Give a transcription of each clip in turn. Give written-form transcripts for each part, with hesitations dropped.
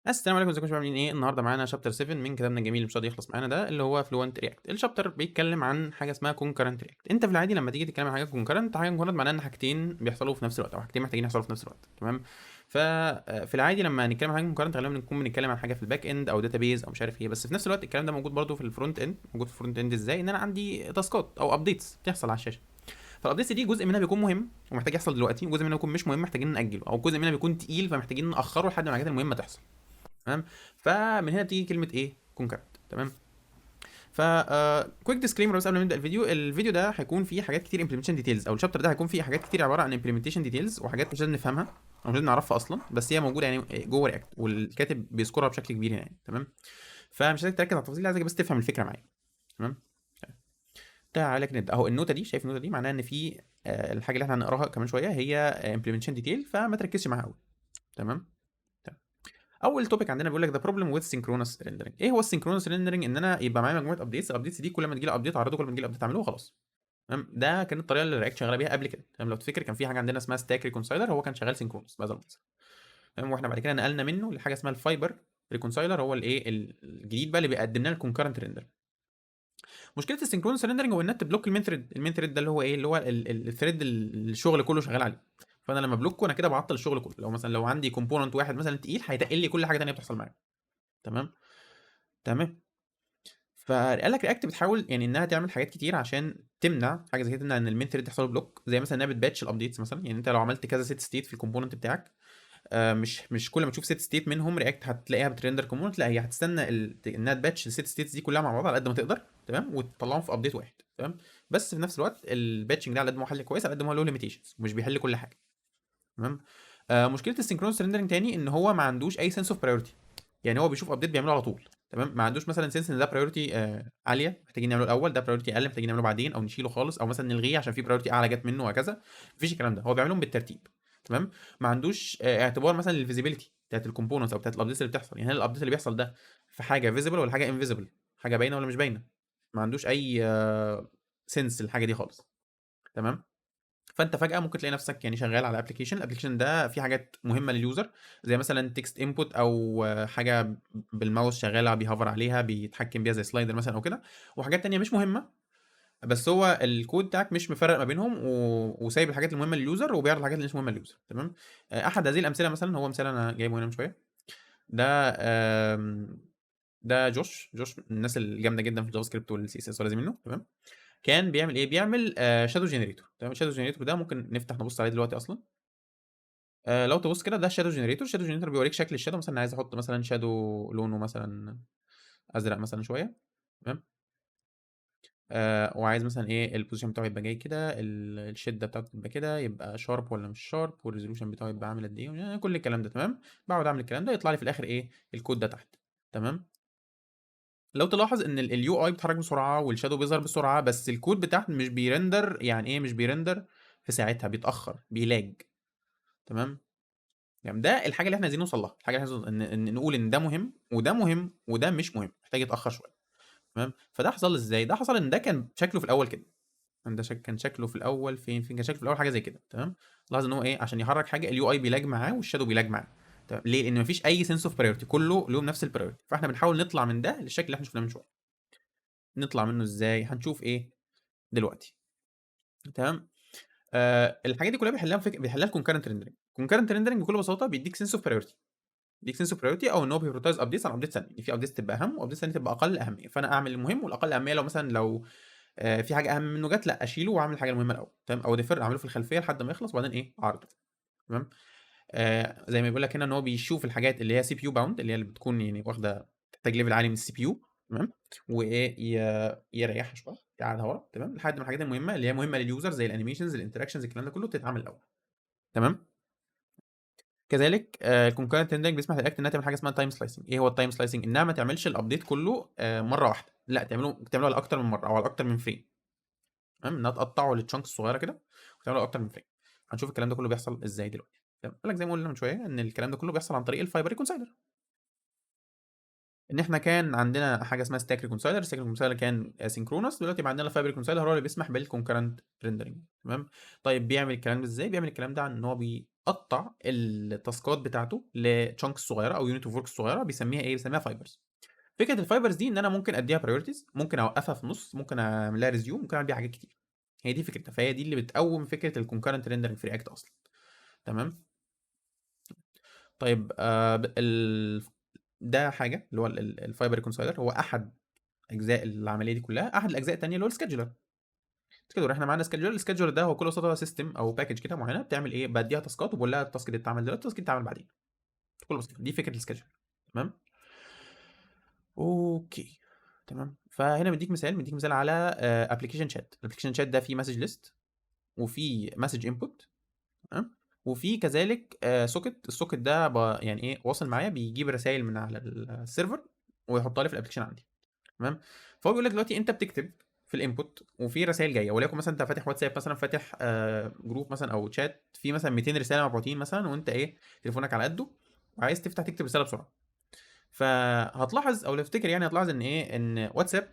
السلام عليكم، ازيكم يا شباب؟ عاملين ايه؟ النهارده معانا chapter 7 من كتابنا الجميل اللي مش راضي يخلص معانا ده، اللي هو Fluent React. ال chapter بيتكلم عن حاجة اسمها concurrent React. انت في العادي لما تيجي تتكلم عن حاجة concurrent، حاجة concurrent معناها ان حاجتين بيحصلوا في نفس الوقت او حاجتين محتاجين يحصلوا في نفس الوقت، تمام؟ ففي العادي لما نتكلم عن حاجة concurrent غالبا بنكون بنتكلم عن حاجة في ال back end او database او مش عارف ايه، بس في نفس الوقت الكلام ده موجود برده في ال front end. موجود في ال front end ازاي؟ ان انا عندي task ات او updates بتحصل على الشاشه، فال updates دي جزء منها بيكون مهم ومحتاج يحصل دلوقتي، وجزء منها بيكون مش مهم محتاجين ناجله، او جزء منها بيكون تقيل فمحتاجين ناخره لحد ما الحاجات المهمة تحصل، تمام؟ فمن هنا بتيجي كلمة ايه؟ concurrent، تمام؟ ف quick disclaimer بس قبل ما نبدا الفيديو، الفيديو ده هيكون فيه حاجات كتير implementation details، او ال chapter ده هيكون فيه حاجات كتير عبارة عن implementation details وحاجات مش لازم نفهمها او مش لازم نعرفها اصلا، بس هي موجودة يعني جوه React والكاتب بيذكرها بشكل كبير يعني، تمام؟ فمش عايزك تركز على التفاصيل، عايزك بس تفهم الفكرة معايا، تمام؟ تعالى كده نبدا. اهو النوته دي، شايف النوته دي؟ معناها ان في الحاجة اللي احنا هنقراها كمان شوية هي implementation detail، فما تركزش معاها قوي، تمام؟ اول topic عندنا بيقول لك the problem with synchronous rendering. ايه هو ال synchronous rendering؟ ان انا يبقى معايا مجموعة updates، ال updates دي كل ما تجي لي update اعرضه، كل ما تجي لي update اعمله وخلاص، تمام؟ ده كانت الطريقة اللي React شغالة بيها قبل كده، تمام؟ لو تفتكر كان في حاجة عندنا اسمها stack reconciler، هو كان شغال synchronous بهذا المنظر، تمام؟ واحنا بعد كده نقلنا منه لحاجة اسمها ال fiber reconciler، هو الايه الجديد بقى اللي بيقدم لنا ال concurrent render. مشكلة ال synchronous rendering هو انها ت block ال main thread. ال main thread ده اللي هو ايه؟ اللي هو ال thread الشغل كله شغال عليه، فانا لما block ه انا كده بعطل الشغل كله. لو مثلا لو عندي component واحد مثلا تقيل هيتقل لي كل حاجة ثانية بتحصل معايا، تمام؟ تمام. فقال لك React بتحاول يعني انها تعمل حاجات كتير عشان تمنع حاجة زي كده، تمنع ان ال main thread يحصل له block، زي مثلا انها بت batch ال updates مثلا. يعني انت لو عملت كذا set state في ال component بتاعك، مش كل ما تشوف set state منهم React هتلاقيها بت render component، لا، هي هتستنى انها ت batch ال set states دي كلها مع بعض على قد ما تقدر، تمام؟ وتطلعهم في update واحد، تمام؟ بس في نفس الوقت ال batching ده على قد ما هو حل كويس على قد ما هو له limitations ومش بيحل كل حاجه، تمام؟ مشكلة ال synchronous rendering تاني ان هو ما عندوش اي sense of priority، يعني هو بيشوف update بيعمله على طول، تمام؟ ما عندوش مثلا sense ان ده priority عالية محتاجين نعمله الاول، ده priority اقل محتاجين نعمله بعدين، او نشيله خالص، او مثلا نلغيه عشان في priority اعلى جت منه وهكذا. مفيش الكلام ده، هو بيعملهم بالترتيب، تمام؟ ما عندوش اعتبار مثلا لل visibility بتاعت ال components او بتاعت ال updates اللي بتحصل، يعني هل ال update اللي بيحصل ده في حاجة visible ولا حاجة invisible، حاجة باينة ولا مش باينه؟ ما عندوش اي sense للحاجة دي خالص، تمام؟ فانت فجاة ممكن تلاقي نفسك يعني شغال على application، ال application ده فيه حاجات مهمة لل user زي مثلا text input او حاجة بالماوس شغالة بي hover عليها بيتحكم بيها زي slider مثلا او كده، وحاجات تانية مش مهمه، بس هو الكود بتاعك مش مفرق ما بينهم وسايب الحاجات المهمة لل user وبيعرض الحاجات اللي مش مهمة لل user، تمام؟ احد هذه الامثلة مثلا هو مثال انا جايبه هنا من شويه، ده ده جوش. جوش من الناس الجامدة جدا في ال JavaScript وال CSS ولازم منه، تمام؟ كان بيعمل ايه؟ بيعمل shadow generator، تمام؟ shadow generator ده ممكن نفتح نبص عليه دلوقتي اصلا. لو تبص كده ده shadow generator. shadow generator بيوريك شكل ال shadow، مثلا عايز احط مثلا shadow لونه مثلا ازرق مثلا شويه، تمام؟ وعايز مثلا ايه؟ ال position بتاعه يبقى جاي كده، الشدة بتاعته تبقى كده، يبقى sharp ولا مش sharp، وال resolution بتاعه يبقى عامل قد ايه، كل الكلام ده، تمام؟ بقعد اعمل الكلام ده يطلع لي في الاخر ايه؟ الكود ده تحت، تمام؟ لو تلاحظ ان ال UI بيتحرك بسرعة وال shadow بيظهر بسرعه، بس الكود بتاعك مش بي render. يعني ايه مش بي render في ساعتها؟ بيتاخر، بي lag، تمام؟ يعني ده الحاجة اللي احنا عايزين نوصل لها، الحاجة اللي احنا عايزين ان نقول ان ده مهم وده مهم وده مش مهم، محتاج يتاخر شويه، تمام؟ فده حصل ازاي؟ ده حصل ان ده كان شكله في الاول كده، ده كان شكله في الاول فين؟ فين كان شكله في الاول؟ حاجة زي كده، تمام؟ لاحظ ان هو ايه؟ عشان يحرك حاجة ال UI بي lag معاه وال shadow بي lag معاه، تمام؟ ليه؟ لان مفيش اي sense of priority، كله لهم نفس ال priority. فاحنا بنحاول نطلع من ده للشكل اللي احنا شفناه من شويه. نطلع منه ازاي؟ هنشوف ايه دلوقتي، تمام؟ الحاجات دي كلها بيحلها ال concurrent rendering. concurrent rendering بكل بساطة بيديك sense of priority، بيديك sense of priority او ان هو بي prioritize updates عن updates ثانيه، يعني في updates تبقى اهم و updates ثانية تبقى اقل اهميه، فانا اعمل المهم والاقل اهمية لو مثلا لو في حاجة اهم منه جت لا اشيله واعمل الحاجة المهمة الاول، تمام؟ او defer، اعمله في الخلفية لحد ما يخلص وبعدين ايه؟ اعرضه، تمام؟ زي ما بيقول لك هنا ان هو بيشوف الحاجات اللي هي CPU bound، اللي هي اللي بتكون يعني واخده تحتاج level عالي من ال CPU، تمام؟ وايه؟ يريحها شويه، يقعدها ورا، تمام؟ لحد ما الحاجات المهمة اللي هي مهمة لل user زي ال animations، ال interactions، الكلام ده كله تتعمل الاول، تمام؟ كذلك ال concurrent rendering بيسمح لل React انها تعمل حاجة اسمها time slicing. ايه هو ال time slicing؟ انها ما تعملش ال update كله مرة واحده، لا، تعمله على اكتر من مرة او على اكتر من frame، تمام؟ انها تقطعه ل chunks صغيرة كده وتعمله على اكتر من frame. هنشوف الكلام ده كله بيحصل ازاي دلوقتي، تمام؟ قال لك زي ما قُلنا من شوية إن الكلام ده كله بيحصل عن طريق ال fiber reconciler. إن إحنا كان عندنا حاجة اسمها stack reconciler، stack reconciler كان asynchronous، دلوقتي بقى عندنا fiber reconciler هو اللي بيسمح بالconcurrent rendering، تمام. طيب بيعمل الكلام ده إزاي؟ بيعمل الكلام ده عن إن هو بيقطّع ال task ات بتاعته لchunks صغيرة أو unit of work صغيرة، بيسميها إيه؟ بيسميها fibers. فكرة الfibers دي إن أنا ممكن أدّيها priorities، ممكن أوقّفها في النُص، ممكن أعمل لها resume، ممكن أعمل بيها حاجات كتير. هي دي فكرتها، فهي دي اللي بتقوّم فكرة الconcurrent rendering في react أصلًا، تمام؟ طيب ب ال ده حاجة اللي هو ال ال الfiber reconciler هو أحد أجزاء العملية دي كلّها. أحد الأجزاء التانية اللي هو الscheduler. scheduler، إحنا معانا scheduler، الscheduler ده هو بكل بساطة system أو package كده معيّنة بتعمل إيه، بادّيها task ات وباقول لها الtask دي تتعمل دلوقتي، الtask دي تتعمل بعدين. بكل بساطة، دي فكرة الscheduler، تمام؟ okay، تمام. فهنا مدّيك مثال على application chat. الapplication chat ده فيه message list وفيه message input، تمام، وفيه كذلك socket. الsocket ده يعني إيه، واصل معايا بيجيب رسايل من على الserver ويحطها لي في الapplication عندي، تمام. فهو بيقول لك دلوقتي أنت بتكتب في الinput وفي رسايل جاية، وليكن مثلًا أنت فاتح واتساب مثلًا، فاتح group مثلًا أو chat فيه مثلًا 200 رسالة مبعوتين مثلًا، وأنت إيه، تليفونك على قده وعايز تفتح تكتب رسالة بسرعة. فهتلاحظ أو لو تفتكر يعني هتلاحظ إن إيه، إن واتساب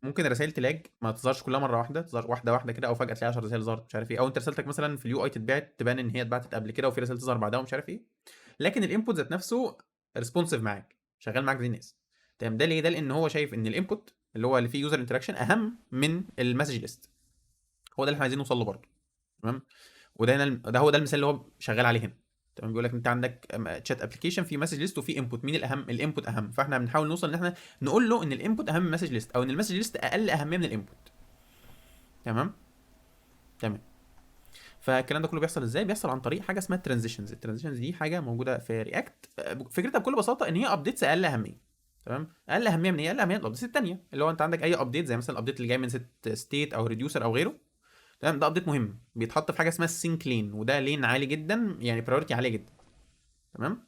ممكن الرسايل تlag، ما تظهرش كلها مرة واحدة، تظهر واحدة، واحدة كده، أو فجأة تلاقي 10 رسايل ظهرت مش عارف إيه، أو أنت رسالتك مثلًا في الUI تتبعت تبان إن هي اتبعتت قبل كده وفي رسالة تظهر بعدها ومش عارف إيه، لكن الinput ذات نفسه responsive معاك، شغال معاك زي الناس، تمام. ده ليه؟ ده لإن هو شايف إن الinput اللي هو اللي فيه user interaction أهم من الmessage list. هو ده اللي إحنا عايزين نوصل له برضه، تمام. وده هنا ده هو ده المثال اللي هو شغال عليه هنا، تمام. بيقول لك أنت عندك chat application فيه message list وفيه input، مين الأهم؟ الinput أهم. فإحنا بنحاول نوصل إن إحنا نقول له إن الinput أهم من message list، أو إن الmessage list أقل أهمية من الinput، تمام؟ تمام. فالكلام ده كله بيحصل ازاي؟ بيحصل عن طريق حاجة اسمها transitions. ال transitions دي حاجة موجودة في React، فكرتها بكل بساطة ان هي updates اقل اهميه، تمام. اقل اهمية من ايه؟ اقل اهمية من ال updates الثانية، اللي هو انت عندك اي update زي مثلا ال update اللي جاي من set state او reducer او غيره، تمام. ده update مهم بيتحط في حاجة اسمها ال sync lane، وده lane عالي جدا، يعني priority عالية جدا، تمام.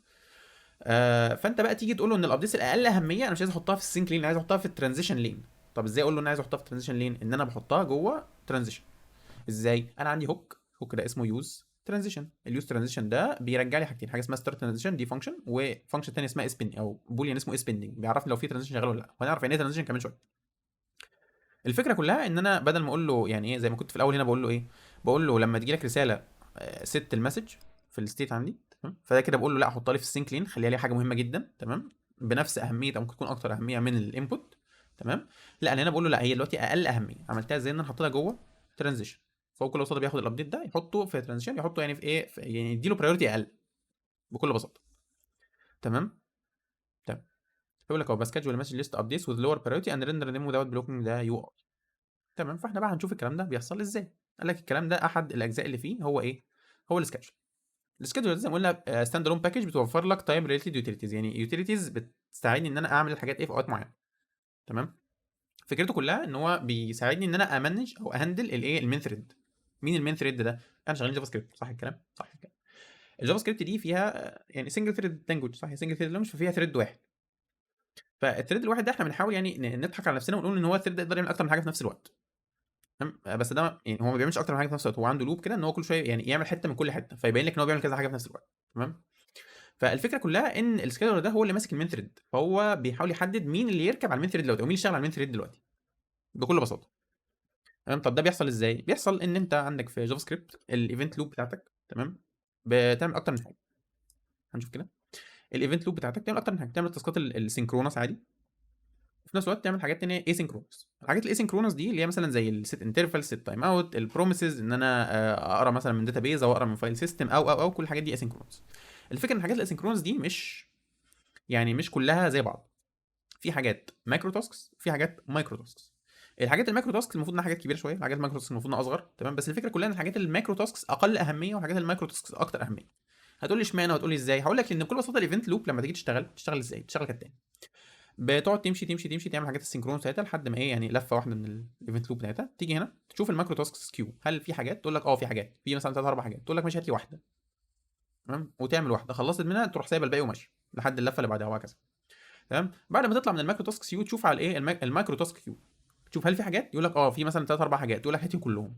فانت بقى تيجي تقول له ان ال updates الاقل اهمية انا مش عايز احطها في ال sync lane، عايز احطها في ال transition lane. طب ازاي اقول له ان انا عايز احطها في ال transition lane؟ ان انا بحطها جوه transition. ازاي؟ انا عندي hook، hook ده اسمه use transition. ال use transition ده بيرجع لي حاجتين، حاجة اسمها start transition دي function، و function ثانية اسمها is pending او boolean اسمه is pending، بيعرفني لو في transition شغال ولا لا، وهنعرف يعني ايه transition كمان شويه. الفكرة كلها ان انا بدل ما اقول له يعني ايه زي ما كنت في الاول هنا بقول له ايه، بقول له لما تجي لك رسالة set ال message في ال state عندي، تمام. فده كده بقول له لا، حطها لي في ال sync lane، خليها لي حاجة مهمة جدا، تمام، بنفس اهمية او ممكن تكون اكتر اهمية من ال input، تمام. لا، انا هنا بقول له لا، هي دلوقتي اقل اهميه. عملتها ازاي؟ ان انا حطيتها جوه transition. فهو بكل بساطة بياخد ال update ده يحطه في transition، يحطه يعني في ايه، في يعني يديله priority اقل بكل بساطه، تمام. تمام. بيقول لك اهو ب schedule message list updates with lower priority and render them without blocking the UI، تمام. فاحنا بقى هنشوف الكلام ده بيحصل ازاي. قال لك الكلام ده احد الاجزاء اللي فيه هو ايه؟ هو ال schedule. ال schedule زي ما قلنا standalone package بتوفر لك time related utilities، يعني utilities بتساعدني ان انا اعمل الحاجات ايه في اوقات معينه، تمام. فكرته كلها ان هو بيساعدني ان انا ا manage او ا handle الايه؟ ال main thread. مين ال main thread ده؟ احنا شغالين JavaScript، صح الكلام؟ صح الكلام. ال JavaScript دي فيها يعني single thread language، صح؟ single thread language، ففيها thread واحد. فال thread الواحد ده احنا بنحاول يعني نضحك على نفسنا ونقول ان هو ال thread يقدر يعمل اكتر من حاجة في نفس الوقت، تمام. بس ده يعني هو ما بيعملش اكتر من حاجة في نفس الوقت، هو عنده loop كده ان هو كل شوية يعني يعمل حتة من كل حته، فيبين لك ان هو بيعمل كذا حاجة في نفس الوقت، تمام. فالفكرة كلها ان ال scheduler ده هو اللي ماسك ال main thread، فهو بيحاول يحدد مين اللي يركب على ال main thread دلوقتي او مين اللي يشتغل على ال main thread دلوقتي بكل بساطه، تمام. طب ده بيحصل ازاي؟ بيحصل ان انت عندك في JavaScript ال event loop بتاعتك، تمام، بتعمل اكتر من حاجة. هنشوف كده ال event loop بتاعتك تعمل اكتر من حاجه، تعمل task ات ال synchronous عادي، وفي نفس الوقت تعمل حاجات تانية asynchronous. الحاجات ال asynchronous دي اللي هي مثلا زي ال set interval، set timeout، ال promises، ان انا اقرا مثلا من database او اقرا من file system او كل الحاجات دي asynchronous. الفكرة ان الحاجات ال asynchronous دي مش يعني مش كلها زي بعض، في حاجات macro tasks، في حاجات micro tasks. الحاجات ال macro tasks المفروض انها حاجات كبيرة شويه، الحاجات ال micro tasks المفروض انها اصغر، تمام. بس الفكرة كلها ان الحاجات ال macro tasks اقل اهمية والحاجات ال micro tasks اكتر اهميه. هتقول لي اشمعنى وهتقول لي ازاي؟ هقول لك لان بكل بساطة ال event loop لما تيجي تشتغل تشتغل ازاي؟ تشتغل كالتالي: بتقعد تمشي تمشي تمشي، تعمل حاجات ال synchronous بتاعتها لحد ما ايه، يعني لفه واحدة من ال event loop بتاعتها، تيجي هنا تشوف ال macro tasks queue، هل في حاجات؟ تقول لك اه في حاجات، في مثلا ثلاث اربع حاجات، تقول لك ماشي هات لي واحده، تمام، وتعمل واحده، خلصت منها تروح سايبه الباقي وماشي لحد اللفة اللي بعدها وهكذا، تمام. بعد ما تطلع من ال macro task queue تشوف على الايه؟ ال micro task queue، تشوف هل في حاجات؟ يقول لك اه في مثلا ثلاث اربع حاجات، تقول لك هاتهم كلهم.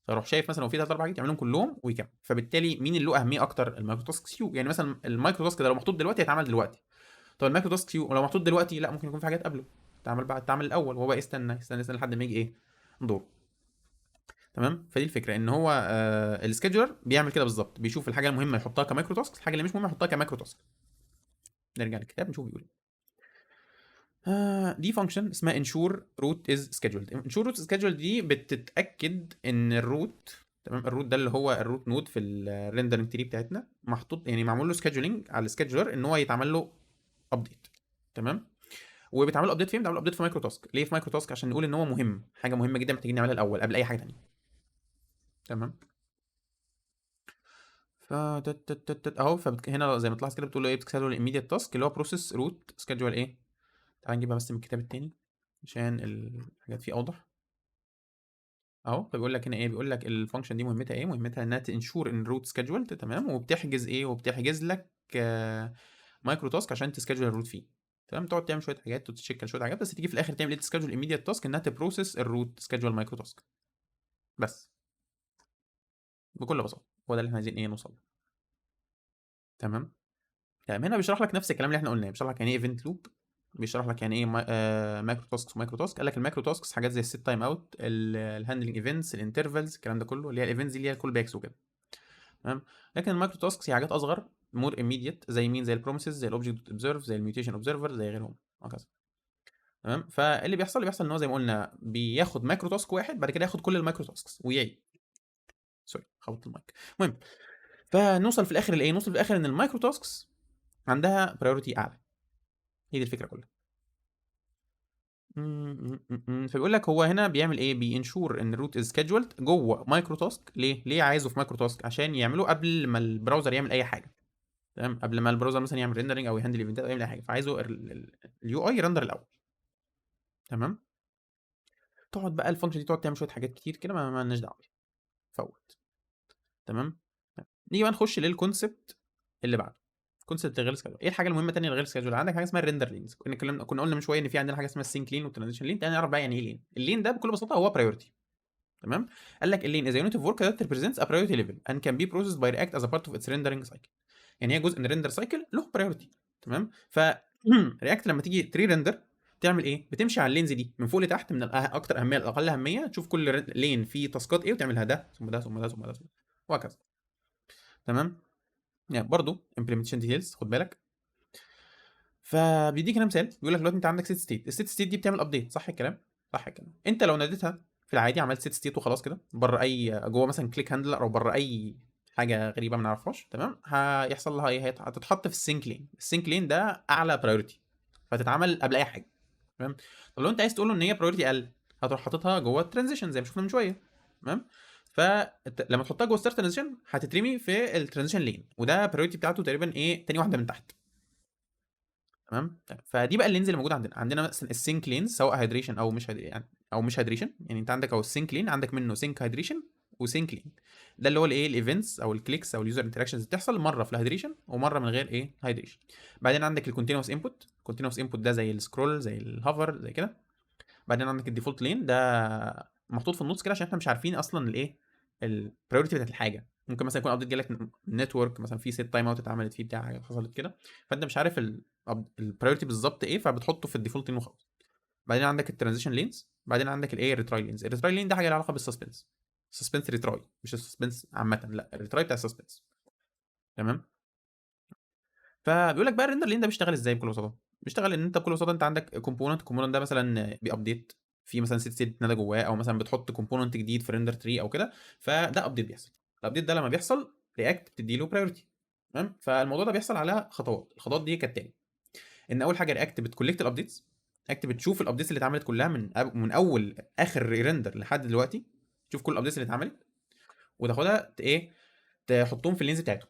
فيروح شايف مثلا لو في ثلاث اربع حاجات يعملهم كلهم ويكمل. فبالتالي مين اللي له اهمية اكتر؟ ال micro task queue. يعني مثلا ال micro task ده لو محطوط دلوقتي هيتعمل دلوقتي. طب ال micro task queue لو محطوط دلوقتي، لا، ممكن يكون في حاجات قبله اتعمل بعد، اتعمل الاول، وهو بقى يستنى يستنى يستنى لحد ما يجي ايه؟ دوره. تمام؟ فدي الفكره، ان هو ال scheduler بيعمل كده بالظبط، بيشوف الحاجة المهمة يحطها ك micro task، الحاجة اللي مش مهمة يحطها ك macro task. نرجع للكتاب نشوف بيقول ايه. دي function اسمها ensure root is scheduled. ensure root is scheduled دي بتتاكد ان ال root، تمام، ال root ده اللي هو ال root node في ال rendering tree بتاعتنا، محطوط يعني معمول له scheduling على ال scheduler ان هو يتعمل له update. تمام؟ وبيتعمل له update فين؟ بيتعمل له update في micro task. ليه في micro task؟ عشان نقول ان هو مهم، حاجة مهمة جدا محتاجين نعملها الاول قبل اي حاجة ثانيه. تمام؟ ف اهو، هنا زي ما تلاحظ كده بتقول له ايه؟ بت schedule ال immediate task اللي هو process root schedule ايه. تعال نجيبها بس من الكتاب التاني عشان الحاجات فيه اوضح. اهو، فبيقول لك هنا ايه؟ بيقول لك ال function دي مهمتها ايه؟ مهمتها انها ت ensure ان root scheduled. تمام؟ وبتحجز ايه؟ وبتحجز لك micro task عشان ت schedule ال root فيه. تمام؟ تقعد تعمل شوية حاجات وت check شوية حاجات، بس تيجي في الاخر تعمل ايه؟ ت schedule immediate task انها ت process ال root schedule micro task بس. بكل بساطة هو ده اللي احنا عايزين ايه؟ نوصل له. تمام. هنا بيشرح لك نفس الكلام اللي احنا قلناه، بيشرح لك يعني ايه event loop، بيشرح لك يعني ايه micro tasks و macro task. قال لك ال macro tasks حاجات زي ال set timeout، ال handling events، ال intervals، الكلام ده كله، اللي هي ال events دي اللي هي ال callbacks وكده. تمام؟ لكن ال micro tasks هي حاجات اصغر، more immediate، زي مين؟ زي ال promises، زي ال object observe، زي ال mutation observer، زي غيرهم وهكذا. تمام؟ فاللي بيحصل، اللي بيحصل ان هو زي ما قلنا بياخد macro task واحد، بعد كده ياخد كل ال micro tasks ويعيد. sorry، خبطت المايك. المهم، فنوصل في الاخر لايه؟ نوصل في الاخر ان ال micro tasks عندها priority اعلى. هي دي الفكرة كلها. فبيقول لك هو هنا بيعمل ايه؟ بي ensure ان ال root is scheduled جوه micro task. ليه؟ ليه عايزه في micro task؟ عشان يعمله قبل ما ال browser يعمل اي حاجه. تمام؟ قبل ما ال browser مثلا يعمل rendering او ي handle event ات او يعمل اي حاجه، فعايزه ال UI ي render الاول. تمام؟ تقعد بقى ال function دي تقعد تعمل شوية حاجات كتير كده، ما لناش دعوه بيها، فوت. تمام؟ نيجي بقى نخش لل concept اللي بعده، concept غير schedule. ايه الحاجة المهمة الثانية اللي غير schedule؟ عندك حاجة اسمها ال render lanes. كنا قلنا من شوية ان في عندنا حاجة اسمها ال sync lane وال transition lane. تعالى نعرف بقى يعني ايه lane. ال lane ده بكل بساطة هو priority. تمام؟ قال لك ال lane is a unit of work that represents a priority level and can be processed by React as a part of its rendering cycle. يعني هي جزء من ال render cycle له priority. تمام؟ ف React لما تيجي ت re-render تعمل ايه؟ بتمشي على ال lanes دي من فوق لتحت، من اكتر اهمية لاقل اهميه، تشوف كل lane فيه task ات ايه وتعملها، ده ثم ده ثم ده ثم ده ثم ده وهكذا. تمام؟ يعني برضه implementation details، خد بالك. فبيديك هنا مثال، بيقول لك دلوقتي انت عندك set state، ال set state دي بتعمل update، صح الكلام؟ صح الكلام. انت لو ناديتها في العادي، عملت set state وخلاص كده، بره اي جوه مثلا click handler او بره اي حاجة غريبة ما نعرفهاش، تمام؟ هيحصل لها ايه؟ هتتحط في ال sync lane. ال sync lane ده اعلى priority، فتتعمل قبل اي حاجه. تمام؟ طب لو انت عايز تقول له ان هي priority اقل، هتروح حاططها جوه ال transition زي ما شفنا من شويه. تمام؟ فلما تحطها جوه start transition هتترمي في ال transition lane، وده priority بتاعته تقريبا ايه؟ تاني واحدة من تحت. تمام؟ فدي بقى ال lanes اللي موجودة عندنا. عندنا مثلا ال sync lanes، سواء hydration او مش يعني او مش hydration. يعني انت عندك او ال sync lane عندك منه sync hydration و sync lane، ده اللي هو الايه؟ ال events او ال clicks او ال user interactions اللي بتحصل مرة في ال hydration ومرة من غير ايه؟ hydration. بعدين عندك ال continuous input. ال continuous input ده زي ال scroll، زي ال hover، زي كده. بعدين عندك ال default lane، ده محطوط في النص كده عشان احنا مش عارفين اصلا الايه؟ ال priority بتاعت الحاجه. ممكن مثلا يكون update جالك network مثلا، في set timeout اتعملت فيه، بتاع حاجة حصلت كده، فانت مش عارف ال priority بالظبط ايه، فبتحطه في ال default lane وخلاص. بعدين عندك ال transition lanes. بعدين عندك الايه؟ ال retry lanes. ال retry lane ده حاجة لها علاقة بال suspense، suspense retry، مش ال suspense عامه، لا، ال retry بتاع ال suspense. تمام؟ فبيقول لك بقى ال render lane ده بيشتغل ازاي؟ بكل بساطة بيشتغل ان انت بكل بساطة انت عندك component، ال component ده مثلا بي update في مثلا set state نادى جواه، او مثلا بتحط component جديد في render tree او كده، فده update بيحصل. ال update ده لما بيحصل React بتدي له priority. تمام؟ فالموضوع ده بيحصل على خطوات. الخطوات دي كالتالي: ان اول حاجة React بت collect ال updates. React بتشوف ال updates اللي اتعملت كلها من اول اخر render لحد دلوقتي، تشوف كل ال updates اللي اتعملت وتاخدها ايه؟ تحطهم في ال lanes بتاعتهم.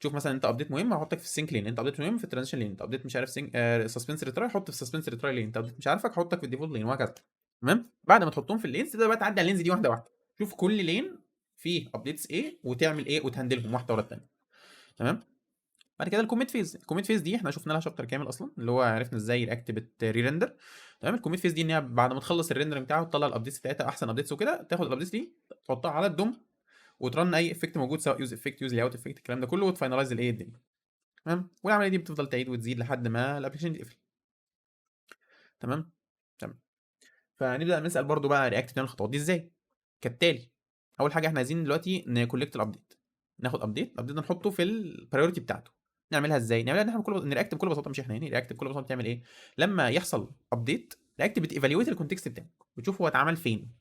تشوف مثلا انت update مهم هحطك في ال sync lane، انت update مهم في ال transition lane، انت update مش عارف sync suspense retry حط في suspense retry lane، انت update مش عارفك حطك في ال default lane، وهكذا. تمام؟ بعد ما تحطهم في ال lanes تبدا بقى تعدي على ال lanes دي واحدة واحده، شوف كل lane فيه updates ايه وتعمل ايه وت handle هم واحدة ورا الثانيه. تمام؟ بعد كده ال commit phase. ال commit phase دي احنا شفنا لها chapter كامل اصلا، اللي هو عرفنا ازاي React بت re-render. تمام؟ ال commit phase دي ان هي بعد ما تخلص ال render بتاعه تطلع ال updates بتاعتها، احسن updates وكده، تاخد ال updates دي تحطها على ال DOM وت run اي effect موجود، سواء use effect، use layout effect، الكلام ده كله، وت finalize الايه؟ الدنيا. تمام؟ والعملية دي بتفضل تعيد وتزيد لحد ما الapplication يتقفل. تمام؟ تمام. فنبدأ نسأل برضه بقى React بتعمل الخطوات دي إزاي؟ كالتالي: أول حاجة إحنا عايزين دلوقتي نcollect الupdate، ناخد update، الupdate ده نحطه في الpriority بتاعته. نعملها إزاي؟ نعملها إن إحنا بكل ب React بكل بساطة، مش إحنا يعني، React بكل بساطة بتعمل إيه؟ لمّا يحصل update، React بتevaluate الcontext بتاعه، بتشوف هو اتعمل فين،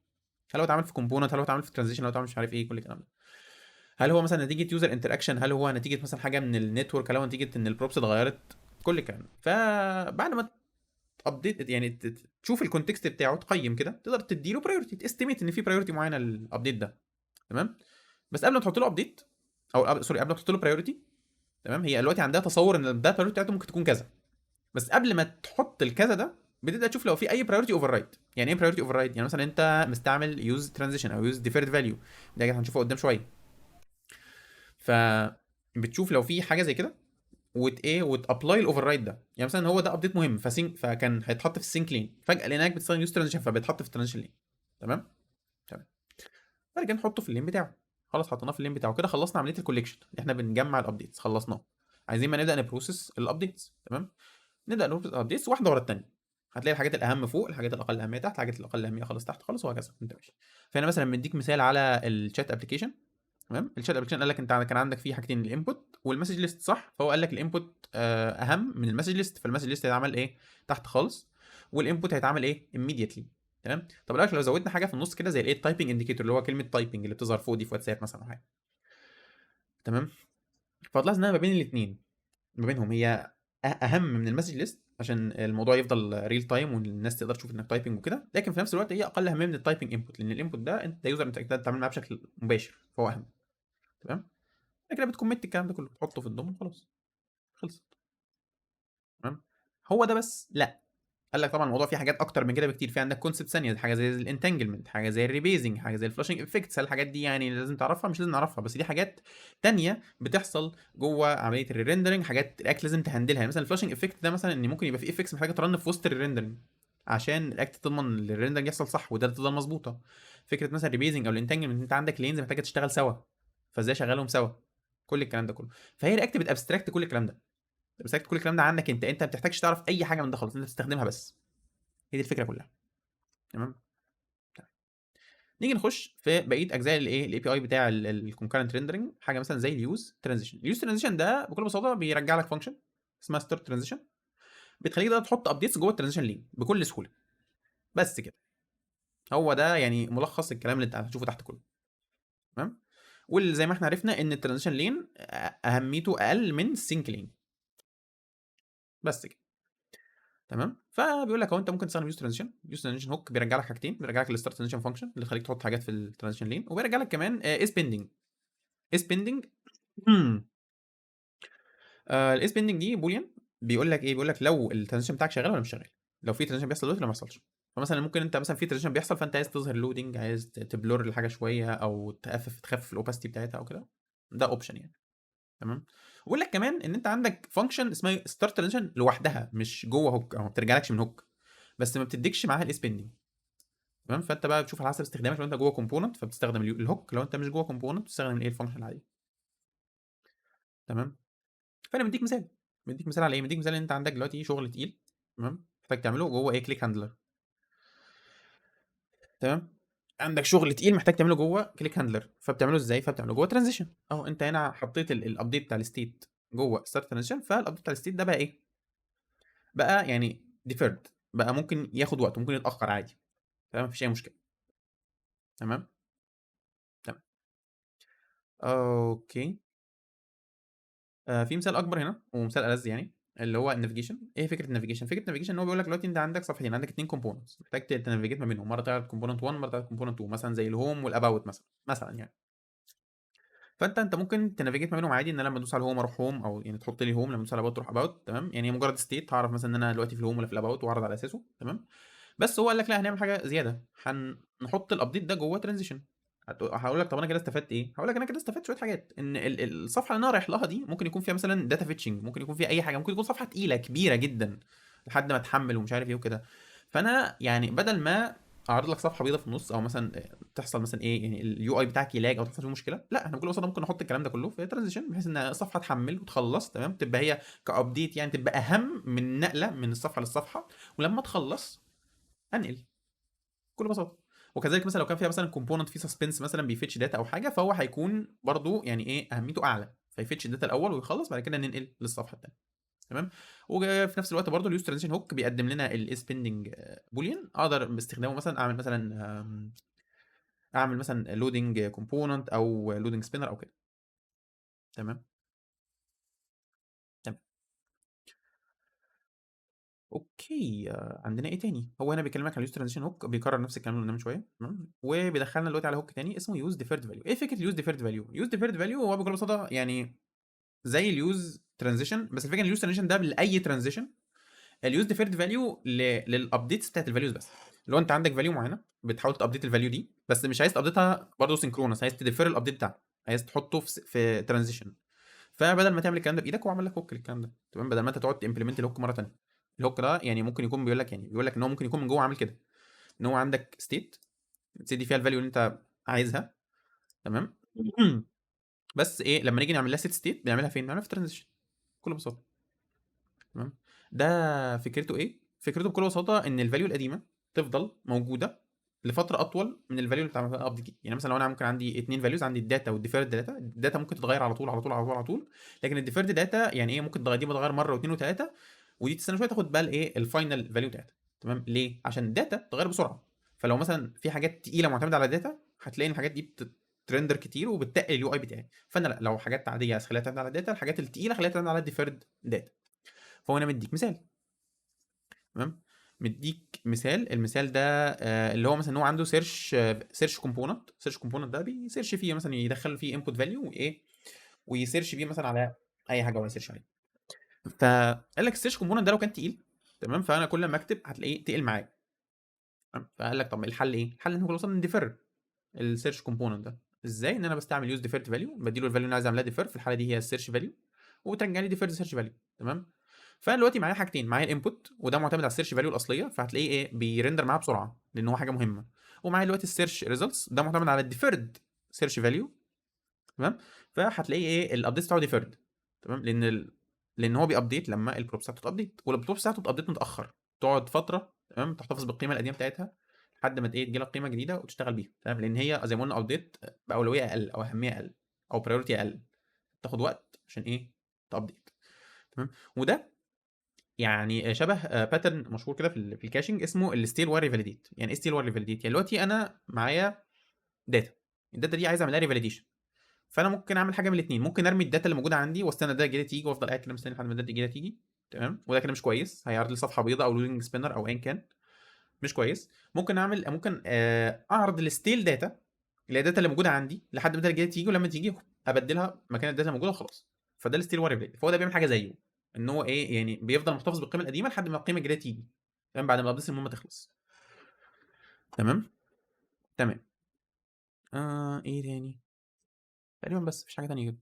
هل هو اتعمل في component، هل هو اتعمل في transition، هل هو اتعمل مش عارف إيه، كل الكلام ده. هل هو مثلًا نتيجة user interaction، هل هو نتيجة مثلًا حاجة من الnetwork، هل هو نتيجة إن الprops اتغيّرت، كل الكلام ده. فبعد ما update يعني تشوف الcontext بتاعه، تقيّم كده، تقدر تدّي له priority، تestimate إن في priority معيّنة للupdate ده، تمام؟ بس قبل ما تحط له update أو sorry، قبل ما تحط له priority، تمام؟ هي دلوقتي عندها تصوُّر إن ده الpriority بتاعته ممكن تكون كذا، بس قبل ما تحط الكذا ده بتبدأ تشوف لو في أي priority override. يعني إيه priority override؟ يعني مثلًا أنت مستعمل use transition أو use deferred value، دي حاجة هنشوفها قدّام شوية. فبتشوف لو في حاجة زي كده وت إيه وتapply الoverride ده. يعني مثلًا هو ده update مهم فكان هيتحط في الsync lane، فجأة لقيناك بتستخدم use transition فبيتحط في الtransition lane، تمام؟ تمام. بعد كده نحطه في الlane بتاعه، خلاص حطيناه في الlane بتاعه، كده خلصنا عملية الcollection، إحنا بنجمّع الupdates خلصناه. عايزين بقى نبدأ نprocess الupdates، تمام؟ نبدأ نprocess الupdates واحدة ورا التانية، هتلاقي الحاجات الأهم فوق، الحاجات الأقل أهمية تحت، الحاجات الأقل أهمية خالص تحت خالص، وهكذا وأنت ماشي. فهنا مثلًا مدّيك مثال على الchat application، تمام؟ الchat application قال لك أنت كان عندك فيه حاجتين، الinput والmessage list، صح؟ فهو قال لك الinput أهم من الmessage list، فالmessage list هيتعمل إيه، تحت خالص، والinput هيتعمل إيه، immediately، تمام؟ طب إيه رأيك لو زودنا حاجة في النُص كده زي الإيه، typing indicator، اللي هو كلمة typing اللي بتظهر فوق دي في واتساب مثلًا أو حاجة. تمام؟ فتلاحظ إنها ما بين الاتنين، ما بينهم هي أهم من الmessage list عشان الموضوع يفضل real time والناس تقدر تشوف إنك typing وكده، لكن في نفس الوقت هي أقل أهمية من الtyping input، لإن الinput ده أنت user أنت بتتعامل معاه بشكل مباشر، فهو أهم. تمام؟ بعد كده بتcommit الكلام ده كله، تحطه في الDOM وخلاص، خلصت. تمام؟ هو ده بس؟ لأ. قال لك طبعًا الموضوع فيه حاجات أكتر من كده بكتير، في عندك concepts ثانية، حاجة زي الentanglement، حاجة زي الrebasing، حاجة زي الflushing effects. هل الحاجات دي يعني لازم تعرفها؟ مش لازم نعرفها، بس دي حاجات تانية بتحصل جوّه عملية الrerendering، حاجات React لازم تhandleها. يعني مثلًا الflushing effect ده مثلًا إن ممكن يبقى في effects محتاجة تrun في وسط الrendering عشان React تضمن إن الrendering يحصل صح والdata تفضل مضبوطة. فكرة مثلًا rebasing أو الentanglement، أنت عندك lanes محتاجة تشتغل سوا، فإزاي أشغّلهم سوا؟ كل الكلام ده كله. فهي React بتabstract كل الكلام ده، بتabstract كل الكلام ده عنك أنت، أنت ما بتحتاجش تعرف أي حاجة من ده خالص، أنت بتستخدمها بس. هي دي الفكرة كلها. تمام؟ تمام. نيجي نخش في بقية أجزاء الإيه، الAPI بتاع الconcurrent rendering، حاجة مثلًا زي الuse transition. الuse transition ده بكل بساطة بيرجّع لك function اسمها start transition، بتخلّيك تقدر تحط updates جوّه الtransition lane بكل سهولة. بس كده. هو ده يعني ملخص الكلام اللي أنت هتشوفه تحت كله. تمام؟ واللي زي ما إحنا عرفنا إن الtransition lane أهميته أقل من الsync lane. بس كده. تمام؟ فبيقول لك أهو أنت ممكن تستخدم use transition، use transition hook بيرجّع لك حاجتين، بيرجّع لك الstart transition function اللي تخلّيك تحط حاجات في الtransition lane، وبيرجّع لك كمان is pending. is pending، الis pending دي boolean، بيقول لك إيه، بيقول لك لو الtransition بتاعك شغال والّا مش شغال، لو في transition بيحصل دلوقتي والّا ما بيحصلش. فمثلًا ممكن أنت مثلًا في transition بيحصل فأنت عايز تظهر loading، عايز تblur الحاجة شوية أو تخفف الopacity بتاعتها أو كده، ده option يعني. تمام؟ وبيقول لك كمان إن أنت عندك function اسمها start transition لوحدها مش جوّه hook أو ما بترجعلكش من hook، بس ما بتديكش معاها الis pending. تمام؟ فأنت بقى بتشوف على حسب استخدامك، لو أنت جوّه component فبتستخدم الhook، لو أنت مش جوّه component بتستخدم الإيه، الfunction العادية. تمام؟ فأنا مدّيك مثال، مدّيك مثال على إيه، مدّيك مثال إن أنت عندك دلوقتي شغل تقيل، تمام، محتاج تعمله جوّه إيه، click handler. تمام؟ عندك شغل تقيل محتاج تعمله جوّه click handler، فبتعمله إزاي؟ فبتعمله جوّه transition أهو. أنت هنا حطيت الupdate بتاع الstate جوّه start transition، فالupdate بتاع الstate ده بقى إيه؟ بقى يعني deferred، بقى ممكن ياخد وقته، ممكن يتأخر عادي، تمام، ما فيش أي مشكلة. تمام؟ تمام. okay. في مثال أكبر هنا ومثال ألذ يعني، اللي هو الnavigation. إيه فكرة الnavigation؟ فكرة الnavigation إن هو بيقول لك دلوقتي أنت عندك صفحتين، عندك 2 components محتاج تnavigate ما بينهم، مرّة تعرض component 1، مرّة تعرض component 2، مثلًا زي الhome والabout مثلًا، مثلًا يعني. فأنت ممكن تnavigate ما بينهم عادي، إن أنا لمّا أدوس على الhome أروح home، أو يعني تحط لي home، لمّا أدوس على about تروح about، تمام؟ يعني هي مجرد state هاعرف مثلًا إن أنا دلوقتي في الhome والّا في الabout وأعرض على أساسه، تمام؟ بس هو قال لك لأ، هنعمل حاجة زيادة، هنحط الupdate ده جوّه transition. هاقول لك طب أنا كده استفدت إيه؟ هاقول لك أنا كده استفدت شوية حاجات، إن الصفحة اللي أنا رايح لها دي ممكن يكون فيها مثلًا data fetching، ممكن يكون فيها أي حاجة، ممكن يكون صفحة تقيلة كبيرة جدًا لحد ما تحمّل ومش عارف إيه وكده. فأنا يعني بدل ما اعرض لك صفحة بيضاء في النص، او مثلا تحصل مثلا ايه، يعني ال UI بتاعك ي lag او تحصل فيه مشكله. لا، احنا بكل بساطة ممكن نحط الكلام ده كله في transition، بحيث ان الصفحة تحمل وتخلص، تمام، تبقى هي ك update، يعني تبقى اهم من نقله من الصفحة للصفحه، ولما تخلص انقل بكل بساطه. وكذلك مثلا لو كان فيها مثلا component فيه suspense مثلا بي fetch data او حاجه، فهو هيكون برضو يعني ايه اهميته اعلى، في fetch ال data الاول ويخلص، بعد كده ننقل للصفحه الثانيه، تمام. وفي نفس الوقت برضو ال use transition hook بيقدم لنا ال is pending boolean، اقدر باستخدامه مثلا اعمل مثلا loading component او loading spinner او كده، تمام. تمام، okay. عندنا ايه تاني؟ هو هنا بيكلمك على ال use transition hook، بيكرر نفس الكلام اللي قلناه من شويه، تمام. وبيدخلنا دلوقتي على hook تاني اسمه use deferred value. ايه فكرة ال use deferred value؟ use deferred value هو بكل بساطة يعني زي ال use transition، بس الفكرة ان ال use transition ده لاي transition، ال use deferred value لل updates بتاعت ال values بس. لو انت عندك value معينة بتحاول ت update ال value دي، بس مش عايز ت update ها برضه synchronous، عايز ت defer ال update بتاعها، عايز تحطه في transition، فبدل ما تعمل الكلام ده بايدك هو عمل لك hook للكلام ده، تمام. بدل ما انت تقعد ت implement ال hook مرة ثانيه. ال hook ده يعني ممكن يكون بيقول لك ان هو ممكن يكون من جوه عامل كده، ان هو عندك state، ال state دي فيها ال value اللي انت عايزها، تمام. بس ايه، لما نيجي نعمل لها set state بنعملها فين؟ بنعملها في transition بكل بساطه، تمام. ده فكرته ايه؟ فكرته بكل بساطة ان ال value القديمة تفضل موجودة لفترة اطول من ال value اللي بتاع update. يعني مثلا لو انا ممكن عندي اثنين values، عندي ال data وال deferred data، ال data ممكن تتغير على طول على طول على طول على طول، لكن ال deferred data يعني ايه، ممكن تغير دي بتغير مرة واثنين وثلاثه، ودي تستنى شوية تاخد بقى الايه، ال final value بتاعتها، تمام. ليه؟ عشان ال data تتغير بسرعه، فلو مثلا في حاجات تقيلة معتمدة على data هتلاقي ان الحاجات دي بت render كتير وبتتقل ال UI بتاعي. فانا لا، لو حاجات عادية خليها تعتمد على ال data، الحاجات التقيله خليها تعتمد على ال deferred data. فهو انا مديك مثال، تمام، مديك مثال. المثال ده اللي هو مثلا ان هو عنده search component. search component ده بي search فيه مثلا، يدخل فيه input value وايه، وي search بيه مثلا على اي حاجة هو ي search عليها. فقال لك ال search component ده لو كان تقيل، تمام، فانا كل ما اكتب هتلاقيه تقل معايا، تمام. فقال لك طب الحل ايه؟ الحل ان هو وصلنا ن defer ال search component ده. ازاي؟ ان انا بستعمل use deferred value، بديله ال value اللي انا عايز اعملها defer، في الحالة دي هي ال search value، وترجع لي deferred search value، تمام. فانا دلوقتي معايا حاجتين، معايا ال input وده معتمد على ال search value الاصليه، فهتلاقيه ايه، بي render معاه بسرعة لان هو حاجة مهمه، ومعايا دلوقتي ال search results ده معتمد على ال deferred search value، تمام. فهتلاقيه ايه، ال update بتاعه deferred، تمام، لان هو بي update لما ال props بتاعته ت update، وال props بتاعته ت update متاخر، تقعد فتره، تمام، تحتفظ بالقيمة القديمة بتاعتها لحد ما ايه، تجي لك قيمة جديدة وتشتغل بيها، تمام، لان هي زي ما قلنا update باولويه اقل او اهمية اقل او priority اقل، تاخد وقت عشان ايه، ت update، تمام. وده يعني شبه pattern مشهور كده في ال caching اسمه ال stale while revalidate. يعني ايه stale while revalidate؟ يعني دلوقتي انا معايا data، ال data دي عايز اعمل لها revalidation، فانا ممكن اعمل حاجة من الاثنين، ممكن ارمي ال data اللي موجودة عندي واستنى ال data الجديدة تيجي، وافضل قاعد كده مستني لحد ما ال data الجديدة تيجي، تمام، وده كده مش كويس، هيعرض لي صفحة بيضاء او loading spinner او ايا كان، مش كويس. ممكن اعرض ال stale data اللي هي ال data اللي موجودة عندي لحد ما ال data الجديدة تيجي، ولما تيجي ابدلها مكان ال data الموجودة وخلاص. فده ال stale while revalidate. فهو ده بيعمل حاجة زيه، ان هو ايه، يعني بيفضل محتفظ بالقيمة القديمة لحد ما القيمة الجديدة تيجي، تمام، بعد ما ال update المهمة تخلص، تمام تمام. ايه تاني؟ تقريبا بس مفيش حاجة تانية كده.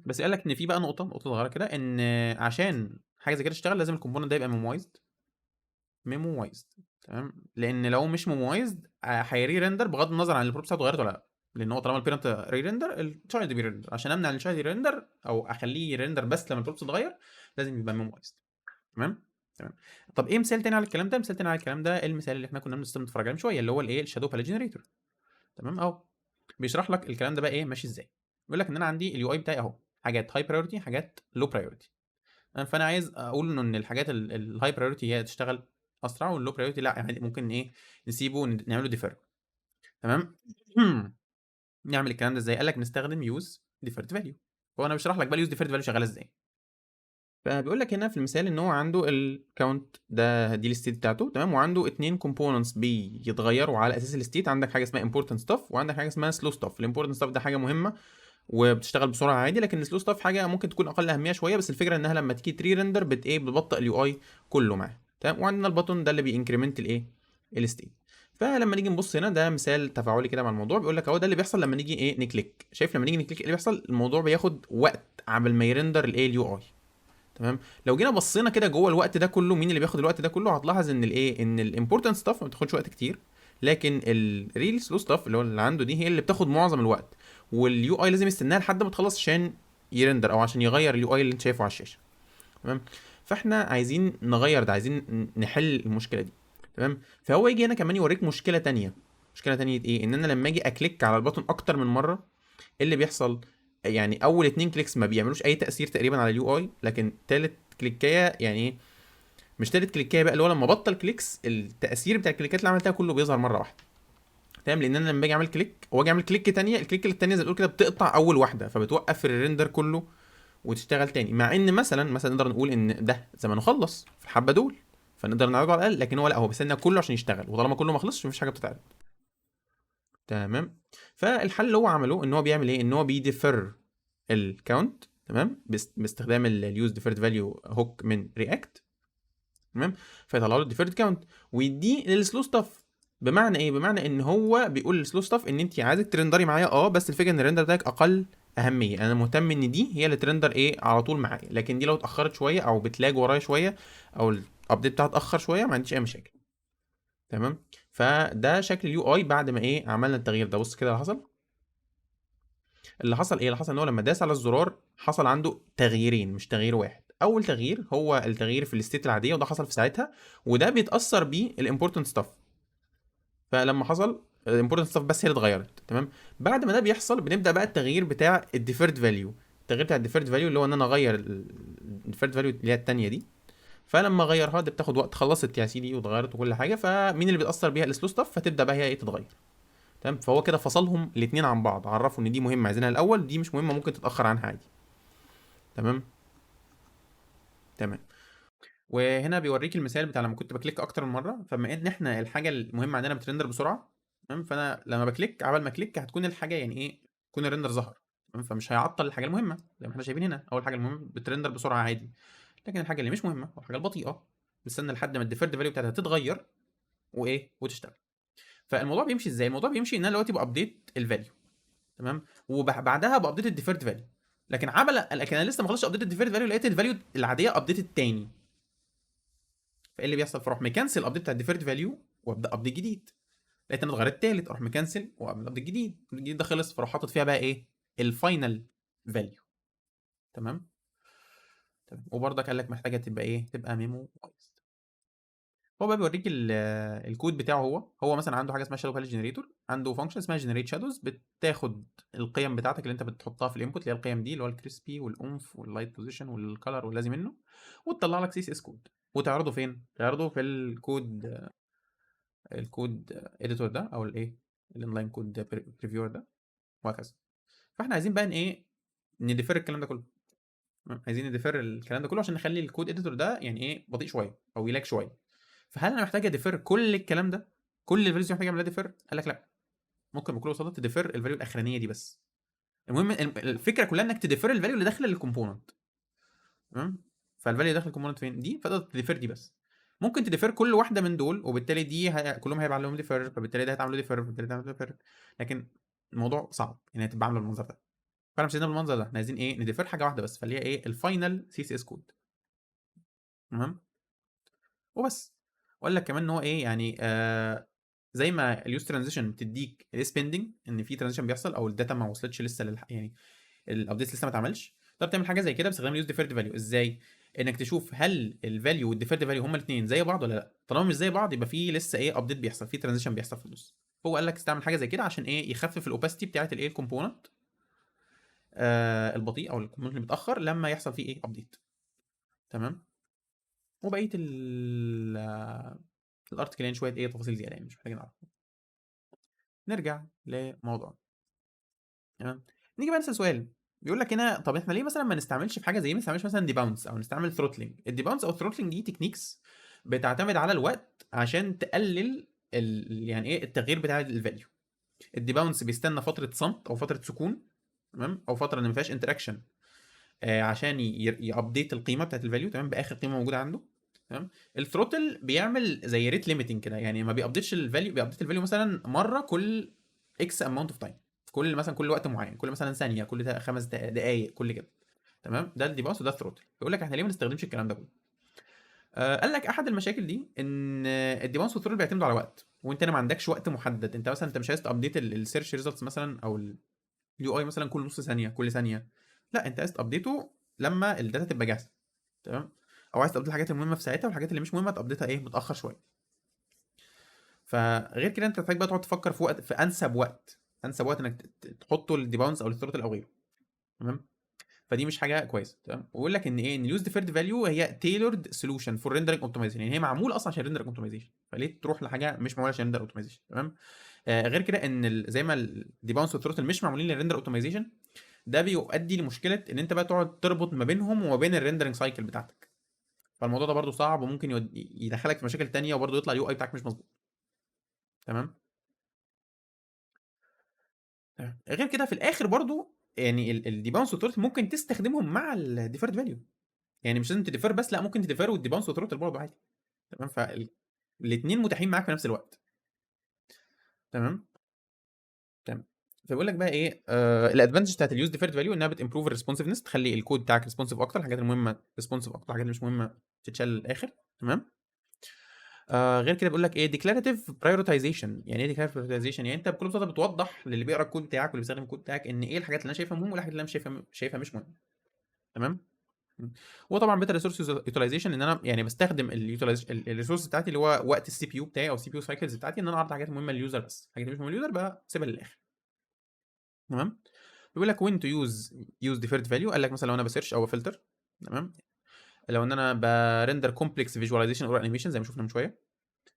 بس قال لك ان في بقى نقطة صغيرة كده، ان عشان حاجة زي كده تشتغل لازم ال component ده يبقى memoized، memoized، تمام، لان لو مش memoized هي re-render بغض النظر عن ال props بتاعته اتغيرت ولا لا، لان هو طالما ال parent re-render ال child بي render. عشان امنع ال child ي render او اخليه ي render بس لما ال props تتغير لازم يبقى memoized، تمام تمام. طب ايه مثال تاني على الكلام ده؟ مثال تاني على الكلام ده المثال اللي احنا كنا لسه بنتفرج عليه من شويه، اللي هو الايه، ال shadow palette generator، تمام. اهو بيشرح لك الكلام ده بقى ايه ماشي ازاي. بيقول لك ان انا عندي ال UI بتاعي اهو، حاجات high priority، حاجات low priority، فانا عايز اقول انه ان الحاجات ال high priority هي تشتغل اسرع، وال low priority لا، يعني ممكن ايه، نسيبه نعمله defer، تمام. نعمل الكلام ده ازاي؟ قال لك نستخدم use deferred value. هو انا بشرح لك بقى ال use deferred value شغالة ازاي. فبيقول لك هنا في المثال ان هو عنده ال count ده، دي ال state بتاعته، تمام، وعنده اتنين components بيتغيروا على اساس ال state. عندك حاجة اسمها important stuff وعندك حاجة اسمها slow stuff. ال important stuff ده حاجة مهمة وبتشتغل بسرعة عادي، لكن ال slow stuff حاجة ممكن تكون اقل اهمية شويه، بس الفكرة انها لما تيجي ت re-render بت ايه، بتبطئ ال UI كله معاه، تمام. وعندنا ال button ده اللي بي increment الايه، ال state. فلما نيجي نبص هنا، ده مثال تفاعلي كده مع الموضوع، بيقول لك اهو ده اللي بيحصل لما نيجي ايه، ن click. شايف لما نيجي ن click ايه اللي بيحصل؟ الموضوع بياخد وقت عبال ما ي render الايه، ال UI، تمام. لو جينا بصينا كده جوه الوقت ده كله، مين اللي بياخد الوقت ده كله؟ هتلاحظ ان الايه، ان ال important stuff ما بتاخدش وقت كتير، لكن ال real slow stuff اللي هو اللي عنده دي هي اللي بتاخد معظم الوقت، وال UI لازم يستناها لحد ما تخلص عشان ي render او عشان يغير ال UI اللي انت شايفه على الشاشه. تمام. فاحنا عايزين نغير ده، عايزين نحل المشكلة دي. تمام. فهو يجي هنا كمان يوريك مشكلة تانية. مشكلة تانية ايه؟ ان انا لما اجي ا click على ال button اكتر من مره، ايه اللي بيحصل؟ يعني اول 2 clicks ما بيعملوش اي تاثير تقريبا على ال UI، لكن تالت كليكايه، يعني ايه، مش تالت كليكايه بقى، اللي هو لما بطل clicks التاثير بتاع الكليكات اللي عملتها كله بيظهر مرة واحده. تمام. لان انا لما باجي اعمل click واجي اعمل click تانية، ال click التانية زي ما بتقول كده بتقطع اول واحده، فبتوقف ال render كله وتشتغل تاني. مع ان مثلا نقدر نقول ان ده زمانه خلص في الحبة دول، فنقدر نعرضه على الاقل، لكن هو لا، هو بيستنى كله عشان يشتغل، وطالما كله ما خلصش مفيش حاجة بتتعرض. تمام. فالحل اللي هو عمله ان هو بيعمل ايه؟ ان هو بي defer ال count. تمام. باستخدام ال use deferred value hook من React. تمام. فيطلع له ال deferred count ويديه لل slow stuff. بمعنى ايه؟ بمعنى ان هو بيقول لل slow stuff ان انت عايزك ت render ي معايا، بس الفكرة ان ال render بتاعك اقل اهميه، انا مهتم ان دي هي اللي ت render ايه على طول معايا، لكن دي لو اتاخرت شوية او بت lag ورايا شوية او ال update بتاعها اتاخر شوية ما عنديش اي مشاكل. تمام. فده شكل ال UI بعد ما ايه عملنا التغيير ده. بص كده اللي حصل. اللي حصل ايه؟ اللي حصل ان هو لما داس على الزرار حصل عنده تغييرين مش تغيير واحد. اول تغيير هو التغيير في ال state العاديه، وده حصل في ساعتها، وده بيتاثر بيه ال important stuff. فلما حصل ال important stuff بس هي اللي اتغيرت. تمام. بعد ما ده بيحصل بنبدا بقى التغيير بتاع ال deferred value. التغيير بتاع ال deferred value اللي هو ان انا اغير ال deferred value اللي هي الثانية دي. فلما اغيرها دي بتاخد وقت، خلصت يا سيدي واتغيرت وكل حاجه، فمين اللي بيتاثر بيها؟ ال slow stuff، فتبدا بقى هي ايه تتغير. تمام. فهو كده فصلهم الاثنين عن بعض، عرفوا ان دي مهمة عايزينها الاول، دي مش مهمة ممكن تتاخر عنها عادي. تمام. تمام. وهنا بيوريك المثال بتاع لما كنت ب click اكتر من مره. فبما ان احنا الحاجة المهمة عندنا بت render بسرعه، تمام، فانا لما ب click عبال ما click هتكون الحاجة يعني ايه، يكون ال render ظهر. تمام. فمش هيعطل الحاجة المهمة زي ما احنا شايفين هنا. اول حاجة المهمة بت render بسرعة عادي، لكن الحاجة اللي مش مهمة او الحاجة البطيئة بتستنى لحد ما ال deferred value بتاعتها تتغير وايه وتشتغل. فالموضوع بيمشي ازاي؟ الموضوع بيمشي ان انا دلوقتي ب update ال value، تمام، وبعدها ب update ال deferred value، لكن انا لسه ما خلصتش update ال deferred value لقيت ال value العادية updated تاني. فايه اللي بيحصل؟ فاروح مكنسل ال update بتاع ال deferred value وابدا update جديد. لقيت انا اتغيرت تالت، اروح مكنسل واعمل update جديد. الجديد ده خلص، فاروح حاطط فيها بقى ايه؟ ال final value. تمام. تمام. وبرضك قال لك محتاجه تبقى ايه؟ تبقى memoized. هو بقى بيوريك الكود بتاعه. هو مثلا عنده حاجة اسمها shadow palette generator، عنده function اسمها generate shadows، بتاخد القيم بتاعتك اللي انت بتحطها في ال input اللي هي القيم دي، اللي هو ال crispy وال oomph وال light position وال color واللازم منه، وتطلع لك CSS code وتعرضه فين؟ تعرضه في ال code editor ده او الايه ال inline code previewer ده وهكذا. فاحنا عايزين بقى ان ايه ن defer الكلام ده كله. تمام؟ عايزين ن defer الكلام ده كله عشان نخلي ال code editor ده يعني ايه بطيء شوية او ي lag شويه. فهل انا محتاج ا defer كل الكلام ده؟ كل ال values محتاج اعملها defer؟ قال لك لا، ممكن بكل بساطة ت defer ال value الاخرانية دي بس. المهم الفكرة كلها انك ت defer ال value اللي داخله لل component. تمام. فال value داخل ال component فين دي؟ فتقدر ت defer دي بس. ممكن ت defer كل واحدة من دول، وبالتالي دي كلهم هيبقى عليهم defer، فبالتالي ده هيتعمل defer، فبالتالي ده هيتعمل defer، لكن الموضوع صعب يعني هتبقى عامله بالمنظر ده. فاحنا مش عايزين بالمنظر ده، احنا عايزين ايه؟ ن defer حاجة واحدة بس، فاللي هي ايه؟ ال final CSS code. تمام. وبس. وقال لك كمان ان هو ايه يعني زي ما ال use transition بتديك is pending، ان في transition بيحصل او ال data ما وصلتش لسه يعني ال update لسه ما اتعملش، تقدر تعمل حاجة زي كده باستخدام ال use deferred value. ازاي؟ انك تشوف هل ال value وال deferred value هما الاثنين زي بعض ولا لا. طالما مش زي بعض يبقى في لسه ايه update بيحصل، في transition بيحصل في النص. هو قال لك استعمل حاجة زي كده عشان ايه؟ يخفف ال opacity بتاعه الايه ال component البطيء او ال component اللي متاخر لما يحصل فيه ايه update. تمام. وبقية ال article يعني شوية ايه تفاصيل زيادة يعني مش محتاجين نعرفها. نرجع لموضوعنا. تمام. نيجي بقى نسال سؤال بيقول لك هنا، طب احنا ليه مثلا ما نستعملش في حاجة زي دي، ما نستعملش مثلا debounce او نستعمل throttling؟ ال debounce او throttling دي techniques بتعتمد على الوقت عشان تقلل يعني ايه التغيير بتاع ال value. ال debounce بيستنى فترة صمت او فترة سكون، تمام، او فترة ان ما فيهاش interaction عشان ي update القيمة بتاعت ال value، تمام، باخر قيمة موجودة عنده. تمام. ال throttle بيعمل زي rate limiting كده، يعني ما بيابديتش ال value، بي update ال value مثلا مرة كل X amount of time، كل مثلا كل وقت معين، كل مثلا ثانيه، كل 5 دقائق، كل كده. تمام، ده ال debounce وده ال throttle. بيقول لك احنا ليه ما نستخدمش الكلام ده كله؟ قال لك احد المشاكل دي ان ال debounce وال throttle بيعتمدوا على وقت، وانت هنا ما عندكش وقت محدد. انت مثلا انت مش عايز ت update ال search results مثلا او ال UI مثلا كل نص ثانيه، كل ثانيه، لا انت عايز ت update ه لما ال data تبقى جاهزه، تمام؟ او عايز ت update الحاجات المهمة في ساعتها، والحاجات اللي مش مهمة ت update ها ايه متاخر شويه. فغير كده انت محتاج بقى تقعد تفكر في وقت، في انسب وقت، انسب وقت انك تحطه لل debounce او لل throttle او غيره، تمام؟ فدي مش حاجة كويسه، تمام؟ ويقول لك ان ايه، ان ال use deferred value هي tailored solution for rendering optimization، يعني هي معمولة اصلا عشان render optimization، فليه تروح لحاجة مش معمولة عشان render optimization؟ تمام. غير كده ان زي ما ال debounce وال throttle مش معمولين لل render optimization، ده بيؤدي لمشكلة ان انت بقى تقعد تربط ما بينهم وما بين ال rendering cycle بتاعتك، فالموضوع ده برده صعب وممكن يدخلك في مشاكل تانية، وبرده يطلع ال UI بتاعك مش مظبوط، تمام؟ تمام. غير كده في الاخر برضو يعني ال debounce وال throttle ممكن تستخدمهم مع ال deferred value، يعني مش لازم ت defer بس، لا ممكن ت defer وال debounce وال throttle برضه عادي، تمام؟ فالاثنين متاحين معاك في نفس الوقت، تمام؟ تمام. فبيقول لك بقى ايه، ال advantage بتاعت ال use deferred value انها بت improve ال responsiveness، تخلي الكود بتاعك responsive اكتر، الحاجات المهمة responsive اكتر، الحاجات اللي مش مهمة تتشال للاخر، تمام؟ غير كده بيقول لك ايه، declarative prioritization. يعني ايه declarative prioritization؟ يعني انت بكل بساطة بتوضح للي بيقرا الكود بتاعك واللي بيستخدم الكود بتاعك ان ايه الحاجات اللي انا شايفها مهمة وايه الحاجات اللي انا مش شايفها مش مهمه، تمام؟ وطبعا better resource utilization، ان انا يعني بستخدم ال resource بتاعتي اللي هو وقت ال CPU بتاعي او ال CPU cycles بتاعتي، ان انا اعرض حاجات مهمة لل user بس، حاجات مش مهمة لل user بقى سيبها للاخر، تمام؟ بيقول لك when to use deferred value، قال لك مثلا لو انا ب search او بفلتر، تمام؟ لو ان انا ب render complex visualization or animation زي ما شفنا من شويه،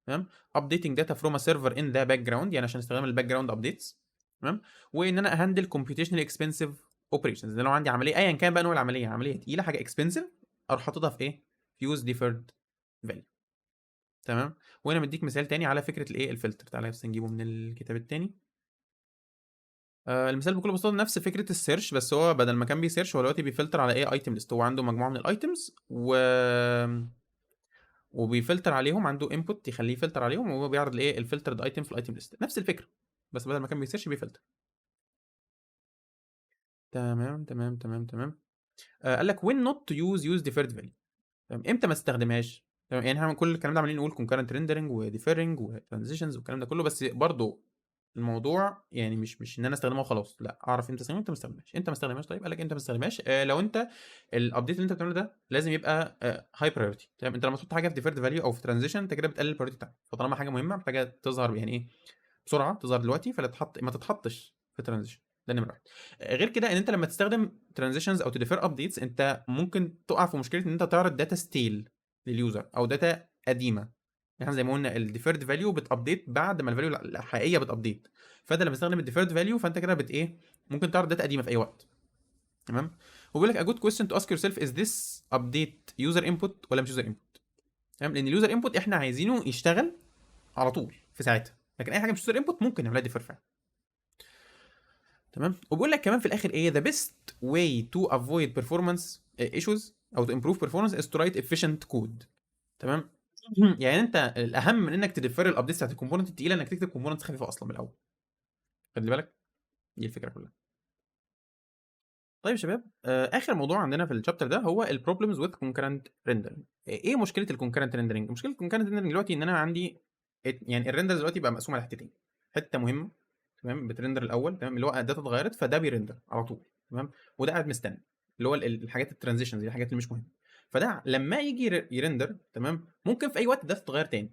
تمام؟ updating data from a server in the background، يعني عشان استخدام ال background updates، تمام؟ وان انا ا handle computationally expensive operations، ان لو عندي عملية ايا كان بقى نوع العمليه، عملية تقيلة، حاجة expensive، اروح حاططها في ايه؟ في use deferred value، تمام؟ وهنا مديك مثال تاني على فكرة الايه، الفلتر. تعالى بس نجيبه من الكتاب التاني. المثال بكل بساطة نفس فكرة ال search، بس هو بدل ما كان بي search هو دلوقتي بيفلتر على ايه، item list. هو عنده مجموعة من ال items وبيفلتر عليهم، عنده input يخليه يفلتر عليهم، وهو بيعرض الايه، ال filtered item في ال item list. نفس الفكرة بس بدل ما كان بي search بي filter. تمام تمام تمام تمام. قال لك when not to use deferred value، تمام؟ امتى ما تستخدمهاش؟ تمام، يعني احنا كل الكلام ده عمالين نقول concurrent rendering و deferring و transitions والكلام ده كله، بس برضه الموضوع يعني مش ان انا استخدمها وخلاص، لا اعرف امتى استخدمها وامتى ما استخدمهاش. امتى ما استخدمهاش؟ طيب قال لك امتى ما استخدمهاش، لو انت ال update اللي انت بتعمله ده لازم يبقى high priority، تمام؟ انت لما تحط حاجة في deferred value او في transition انت كده بتقلل ال priority بتاعتك، فطالما حاجة مهمة محتاجه تظهر يعني ايه بسرعه، تظهر دلوقتي، فلا تحط، ما تتحطش في transition. ده نمره واحد. غير كده ان انت لما تستخدم transitions او ت defer updates انت ممكن تقع في مشكلة ان انت تعرض data stale لل user او data قديمه. احنا زي ما قلنا ال deferred value بت update بعد ما ال value الحقيقية بت update، فانت لما تستخدم ال deferred value فانت كده بت ايه، ممكن تعرض data قديمة في اي وقت، تمام؟ وبيقول لك a good question to ask yourself is this update user input ولا مش user input، تمام؟ لان ال user input احنا عايزينه يشتغل على طول في ساعتها، لكن اي حاجة مش user input ممكن نعملها defer فعلا، تمام؟ وبيقول لك كمان في الاخر ايه، the best way to avoid performance issues او to improve performance is to write efficient code، تمام؟ يعني انت الاهم من انك ت defer ال updates بتاعت ال component التقيله انك تكتب components خفيفة اصلا من الاول، خلي بالك، دي الفكرة كلها. طيب يا شباب، اخر موضوع عندنا في ال chapter ده هو ال problems with concurrent rendering. ايه مشكلة ال concurrent rendering؟ مشكلة ال concurrent rendering دلوقتي ان انا عندي يعني ال render دلوقتي بقى مقسوم على حتتين، حتة مهمة تمام بت render الاول، تمام، اللي هو ال data اتغيرت فده بي render على طول، تمام، وده قاعد مستني اللي هو الحاجات ال transitions دي، الحاجات اللي مش مهمه. فده لما يجي ي render، تمام، ممكن في اي وقت ده تتغير تاني،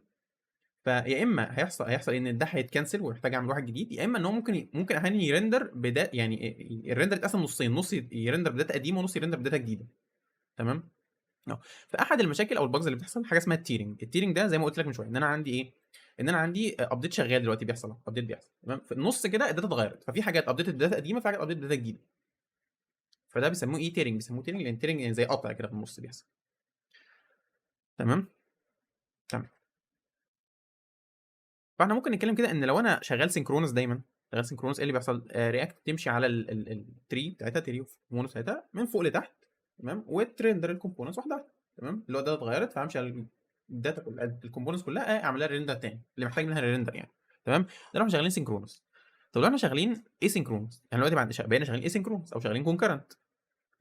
فيا اما هيحصل ان ده هيت cancel ويحتاج اعمل واحد جديد، يا اما ان هو ممكن احيانا ي render بدا، يعني ال render يتقسم نصين، نص ي render ب data قديمة ونص ي render ب data جديده، تمام؟ فاحد المشاكل او ال bugs اللي بتحصل حاجة اسمها ال tearing. ال tearing ده زي ما قلت لك من شوية ان انا عندي ايه، ان انا عندي update شغال دلوقتي بيحصل، update بيحصل، تمام، في النص كده ال data اتغيرت، ففي حاجات update data قديمه، في حاجات update data جديده، فده بيسموه ايه، tearing. بيسموه tearing لان tearing يعني زي قطع كده في النص بيحصل، تمام؟ تمام. فاحنا ممكن نتكلم كده ان لو انا شغال synchronous دايما، شغال synchronous ايه اللي بيحصل؟ React تمشي على ال tree بتاعتها، tree of components بتاعتها من فوق لتحت، تمام، وت render ال components واحدة واحده، تمام، اللي هو data اتغيرت فهمشي على ال data كلها، ال components كلها اعمل لها render تاني اللي محتاج منها render يعني، تمام. ده لو احنا شغالين synchronous. طب لو احنا شغالين asynchronous، يعني دلوقتي بعد بقينا شغالين asynchronous او شغالين concurrent،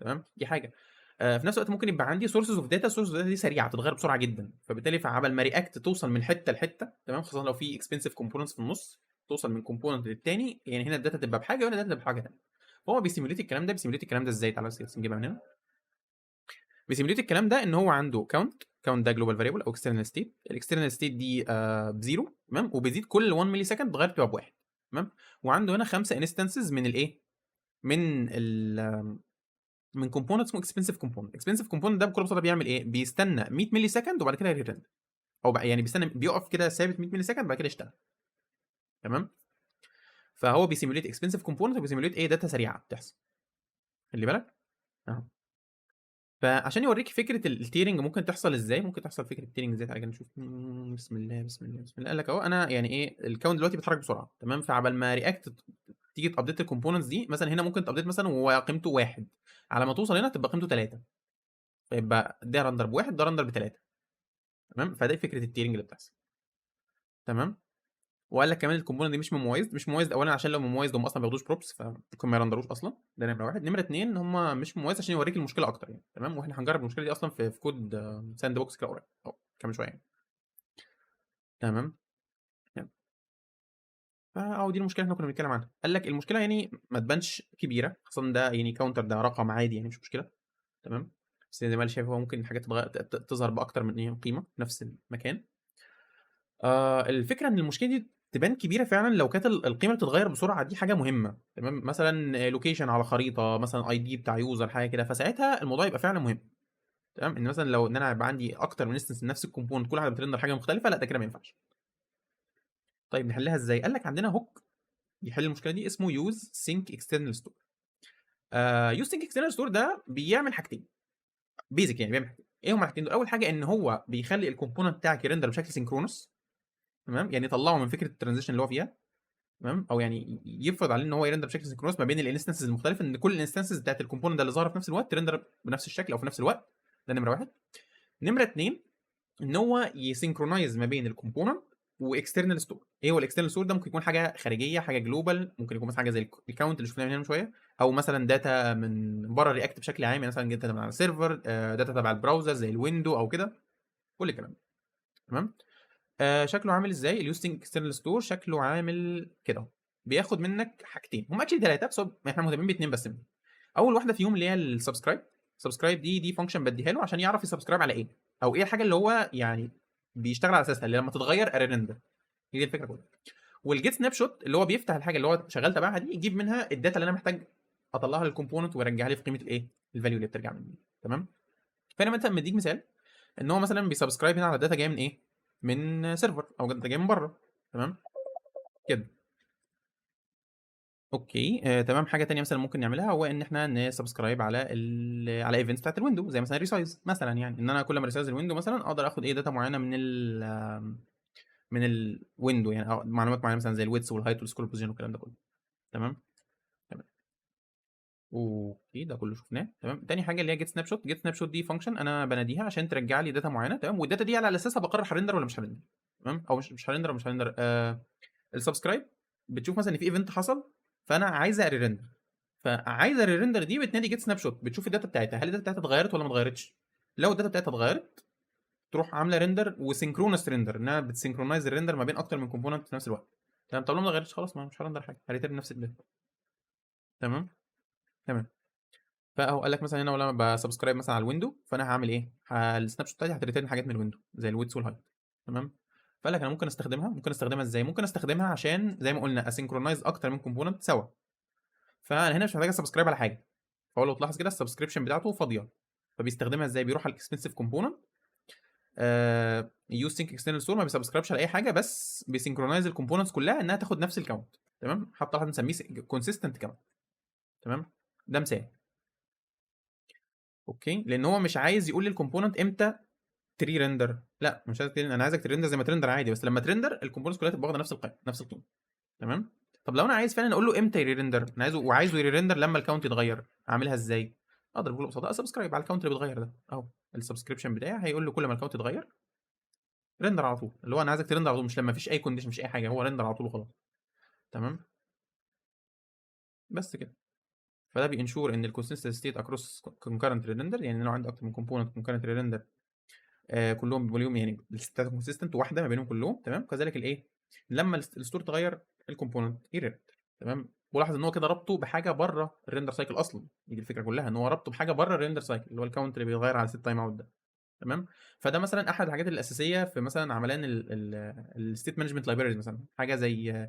تمام، دي حاجة. في نفس الوقت ممكن يبقى عندي sources of data، sources of data دي سريعة، بتتغيّر بسرعة جدًا، فبالتالي فعَبَل ما react توصل من حتّة لحتّة، تمام، خصوصًا لو في expensive components في النُص، توصل من component للتاني، يعني هنا الdata تبقى بحاجة وهنا الdata تبقى بحاجة تانية. فهو بيsimulate الكلام ده، بيsimulate الكلام ده إزاي؟ تعالَ بس نجيبها من هنا. بيsimulate الكلام ده إن هو عنده count، count ده global variable أو external state، الexternal state دي ب0، تمام، وبيزيد كل 1 millisecond بتتغيّر تبقى ب1، تمام، وعنده هنا 5 instances من الإيه، من component اسمه expensive component. expensive component ده بكل بساطة بيعمل إيه؟ بيستنى 100 millisecond وبعد كده يrender، أو يعني بيستنى، بيقف كده ثابت 100 millisecond بعد كده يشتغل. تمام؟ فهو بيsimulate expensive component وبيsimulate إيه، data سريعة بتحصل. خلّي بالك، أهو. فعشان يورّيك فكرة الtearing ممكن تحصل إزاي، ممكن تحصل فكرة الtearing إزاي، تعالَ كده نشوف. بسم الله، بسم الله، بسم الله. قال لك أهو، أنا يعني إيه، الcount دلوقتي بيتحرك بسرعة، تمام، فعَبَل ما react تيجي تupdate الcomponents دي مثلًا، هنا ممكن تupdate مثلًا وهو قيمته 1، على ما توصل هنا تبقى قيمته 3، فيبقى ده render ب1، ده render ب3، تمام، فدي فكرة الtearing اللي بتحصل. تمام؟ وقال لك كمان الcomponent دي مش memoized، مش memoized أولًا عشان لو memoized هم أصلًا ما بياخدوش props، فممكن ما يرندروش أصلًا، ده نمرة 1، نمرة 2 إن هم مش memoized عشان يورّيك المشكلة أكتر يعني، تمام، وإحنا هنجرّب المشكلة دي أصلًا في code sandbox كده قريب أو كمان شوية يعني. تمام؟ تمام. فأهو دي المشكلة اللي إحنا كنا بنتكلم عنها، قال لك المشكلة يعني ما تبانش كبيرة، خاصةً ده يعني counter، ده رقم عادي يعني مش مشكلة، تمام، بس زي ما أنت شايف هو ممكن الحاجات تتغ ت ت تظهر بأكتر من إيه، قيمة في نفس المكان. الفكرة إن المشكلة دي تبان كبيرة فعلًا لو كانت القيمة بتتغيّر بسرعة، دي حاجة مهمة، تمام، مثلًا location على خريطة، مثلًا ID بتاع user، حاجة كده، فساعتها الموضوع يبقى فعلًا مهم، تمام، إن مثلًا لو إن أنا يبقى عندي أكتر من instance لنفس الcomponent، كل واحدة بتrender حاجة مختلفة، لأ ده كده ما ينفعش. طيب نحلها إزاي؟ قال لك عندنا hook يحل المشكلة دي اسمه use sync external store. Use sync external store ده بيعمل حاجتين basic، يعني بيعمل حاجتين، إيه هُم الحاجتين دول؟ أول حاجة إن هو بيخلّي الcomponent بتاعك يrender بشكل synchronous، تمام، يعني يطلّعه من فكرة الtransition اللي هو فيها، تمام، أو يعني يفرض عليه إن هو يrender بشكل synchronous ما بين الinstances المختلفة، إن كل الinstances بتاعة الcomponent ده اللي ظاهرة في نفس الوقت تrender بنفس الشكل أو في نفس الوقت، ده نمرة 1. نمرة 2 إن هو يsynchronize ما بين الcomponent وexternal store. إيه هو الexternal store ده؟ ممكن يكون حاجة خارجية، حاجة global، ممكن يكون مثلًا حاجة زي الcount اللي شُفناه من هنا من شوية، أو مثلًا data من برّه react بشكل عام، يعني مثلًا data من على server، data تبع الbrowser زي الwindow أو كده، كل الكلام ده، تمام؟ شكله عامل إزاي الuse sync external store؟ شكله عامل كده أهو، بياخد منّك حاجتين، هم actually 3، بس هو إحنا مهتمين ب2 بس منهم. أول واحدة فيهم اللي هي الsubscribe، subscribe دي function بادّيها له عشان يعرف يsubscribe على إيه، أو إيه الحاجة اللي هو يعني بيشتغل على أساسها، اللي لمّا تتغيّر أrender، هي دي الفكرة كلّها. والget snapshot اللي هو بيفتح الحاجة اللي هو شغّال تبعها دي، يجيب منها الdata اللي أنا محتاج أطلّعها للcomponent ويرجّعها لي في قيمة الإيه، الvalue اللي بترجع مني، تمام؟ فهنا مثلًا مدّيك مثال إن هو مثلًا بيsubscribe هنا على data جاية من إيه، من server أو data جاية من برّه، تمام؟ كده. okay، تمام، حاجة تانية مثلًا ممكن نعملها هو إن إحنا نsubscribe على events بتاعة الwindow زي مثلًا resize مثلًا يعني، إن أنا كل ما resize الwindow مثلًا أقدر آخد إيه، data معيّنة من الwindow يعني، أو معلومات معيّنة مثلًا زي الwidth والheight والscroll position والكلام ده كلّه، تمام؟ تمام. okay، ده كلّه شُفناه، تمام. تاني حاجة اللي هي get snapshot، get snapshot دي function أنا باناديها عشان ترجّع لي data معيّنة، تمام، والdata دي على أساسها باقرر هrender والّا مش هarender، تمام، أو مش هarender مش هrender، الsubscribe بتشوف مثلًا إن في event حصل، فأنا عايزة أre-render، فعايزة re-render دي بتنادي get snapshot، بتشوف الdata بتاعتها، هل الdata بتاعتها اتغيّرت والّا ما اتغيّرتش؟ لو الdata بتاعتها اتغيّرت تروح عاملة render وsynchronous render، إنها بتsynchronize الrender ما بين أكتر من component في نفس الوقت، تمام. طب لو ما اتغيّرتش خلاص ما مش هarender حاجة، هreturn نفس الdata. تمام؟ تمام. فأهو قال لك مثلًا هنا لو أنا بsubscribe مثلًا على الwindow، فأنا هاعمل إيه، الsnapshot بتاعتي هتreturn حاجات من الwindow زي الwidth والheight، تمام؟ فقال لك أنا ممكن أستخدمها، ممكن أستخدمها إزاي؟ ممكن أستخدمها عشان زي ما قُلنا أsynchronize أكتر من component سوا. فأنا هنا مش محتاج أsubscribe على حاجة، فهو لو تلاحظ كده الsubscription بتاعته فاضية، فبيستخدمها إزاي؟ بيروح على الexpensive component، use sync external store، ما بيsubscribeش على أي حاجة، بس بيsynchronize الcomponents كلها إنها تاخد نفس الcount، تمام؟ حتى إحنا بنسميه consistent count، تمام؟ ده مثال. okay، لإن هو مش عايز يقول للcomponent إمتى تre-render، لأ مش عايز أنا عايزك تrender زي ما تrender عادي، بس لمّا تrender الcomponents كلها تبقى واخدة نفس القيمة، نفس القيمة، تمام؟ طب لو أنا عايز فعلًا أقول له إمتى يre-render، أنا عايزه وعايزه يre-render لمّا الcount يتغيّر، أعملها إزاي؟ أقدر بكل بساطة أsubscribe على الcount اللي بيتغيّر ده، أهو الsubscription بتاعي هيقول له كل ما الcount يتغيّر render على طول، اللي هو أنا عايزك تrender على طول، مش لمّا ما فيش أي condition، مش أي حاجة، هو render على طول وخلاص، تمام؟ بس كده. فده بي ensure إن الconsistent state across concurrent render، يعني لو عندي أكتر من component concurrent render كلّهم بيبقوا ليهم يعني الstate consistent واحدة ما بينهم كلّهم، تمام، كذلك الإيه، لمّا الstore اتغيّر الcomponent ي render، تمام، ولاحظ إن هو كده ربطه بحاجة برّه الrender cycle أصلًا، هي دي الفكرة كلّها، إن هو ربطه بحاجة برّه الrender cycle اللي هو الcount اللي بيتغيّر على set timeout ده، تمام. فده مثلًا أحد الحاجات الأساسية في مثلًا عملان ال ال الstate management libraries مثلًا، حاجة زي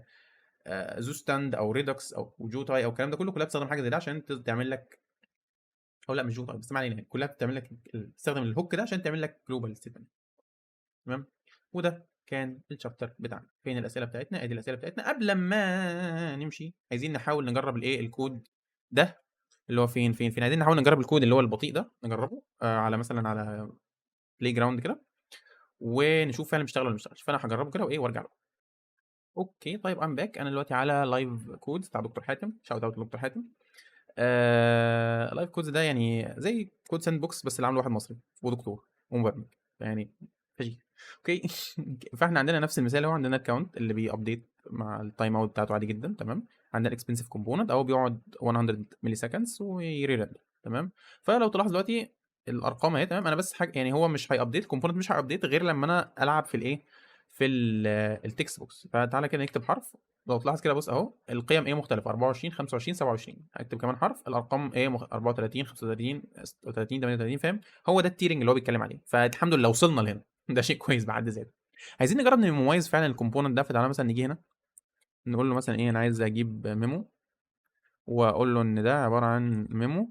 Zustand أو Redux أو Jotai أو الكلام ده كلّه، كلّها بتستخدم حاجة زي ده عشان تعمل لك، أو لأ مش Jotai بس ما علينا يعني، كلّها بتعمل لك بتستخدم الhook ده عشان تعمل لك global state management، تمام. وده كان الchapter بتاعنا. فين الأسئلة بتاعتنا؟ آدي الأسئلة بتاعتنا. قبل أمّا نمشي عايزين نحاول نجرّب الإيه، الكود ده اللي هو فين، فين، فين، عايزين نحاول نجرّب الكود اللي هو البطيء ده، نجرّبه على مثلًا على playground كده، ونشوف فعلًا بيشتغل والّا ما بيشتغلش، فأنا هاجرّبه كده وإيه وأرجع لكم. okay، طيب I'm back. أنا دلوقتي على live codes بتاع دكتور حاتم، shout out لدكتور حاتم. Live codes ده يعني زي code sandbox بس اللي عامله واحد مصري ودكتور ومبرمج، فيعني فشيخ. okay، فإحنا عندنا نفس المثال أهو، عندنا الcount اللي بيupdate مع الtime out بتاعته عادي جدًا، تمام، عندنا الexpensive component أهو بيقعد 100 milliseconds وي re-render، تمام. فلو تلاحظ دلوقتي الأرقام أهي، تمام، أنا بس حاجة يعني هو مش هيupdate الcomponent مش هيupdate غير لمّا أنا ألعب في الإيه، في الtext box. فتعالَ كده نكتب حرف، لو تلاحظ كده بُص أهو القيم إيه مختلفة 24، 25، 27، هاكتب كمان حرف، الأرقام إيه 34، 35، 36، 38، فاهم؟ هو ده الtearing اللي هو بيتكلم عليه، فالحمد لله وصلنا لهنا، ده شيء كويس بحد ذاته. عايزين نجرب نmemoize فعلًا الcomponent ده، فتعالَ مثلًا نيجي هنا نقول له مثلًا إيه، أنا عايز أجيب memo وأقول له إن ده عبارة عن memo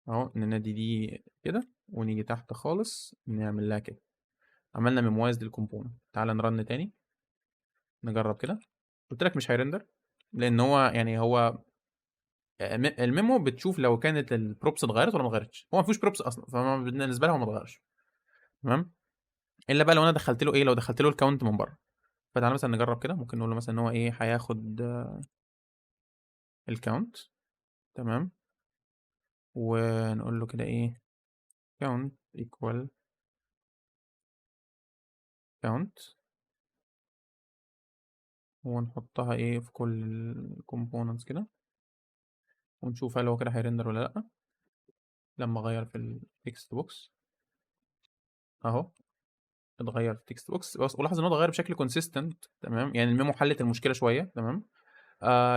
أهو، ننادي دي كده ونيجي تحت خالص نعمل لها كده، عملنا memoize للcomponent. تعالَ نrun تاني. نجرب كده، قُلت لك مش هيrender لإن هو يعني هو م الmemo بتشوف لو كانت الprops اتغيّرت والّا ما اتغيّرتش، هو ما فيهوش props أصلًا، فهو بالنسبة لها هو ما اتغيّرش، تمام، إلا بقى لو أنا دخّلت له إيه، لو دخّلت له الcount من برّه. فتعالَ مثلًا نجرب كده، ممكن نقول له مثلًا إن هو إيه، هياخد الcount، تمام. ونقول له كده إيه count equal count ونحطها إيه في كل الcomponents كده. ونشوف هل هو كده هيrender والّا لأ. لمّا أغيّر في الtext box أهو، اتغيّر في الtext box بس، ولاحظ إن هو اتغيّر بشكل consistent، تمام، يعني الmemo حلِّت المشكلة شوية، تمام.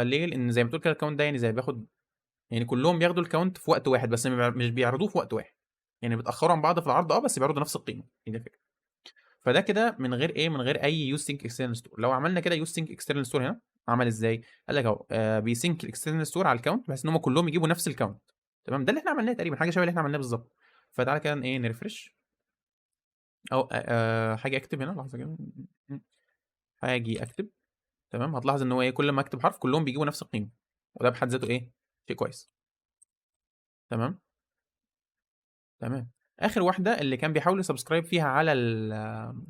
ليه؟ لإن زي ما بتقول كده الcount ده يعني زي بياخد يعني كلّهم بياخدوا الcount في وقت واحد، بس ما مش بيعرضوه في وقت واحد، يعني بيتأخروا عن بعض في العرض آه، بس بيعرضوا نفس القيمة، هي دي الفكرة. فده كده من غير إيه، من غير أي use sync external store. لو عملنا كده use sync external store هنا، عمل إزاي؟ قال لك أهو بيsync الexternal store على الcount بحيث إن هم كلّهم يجيبوا نفس الcount، تمام، ده اللي إحنا عملناه تقريبًا، حاجة شبه اللي إحنا عملناه بالضبط. فتعالَ كده إيه نrefresh أو هاجي أكتب هنا لحظة كده، هاجي أكتب، تمام، هتلاحظ إن هو إيه، كل ما أكتب حرف كلّهم بيجيبوا نفس القيمة، وده بحد ذاته إيه، شيء كويس. تمام؟ تمام. آخر واحدة اللي كان بيحاول يsubscribe فيها على ال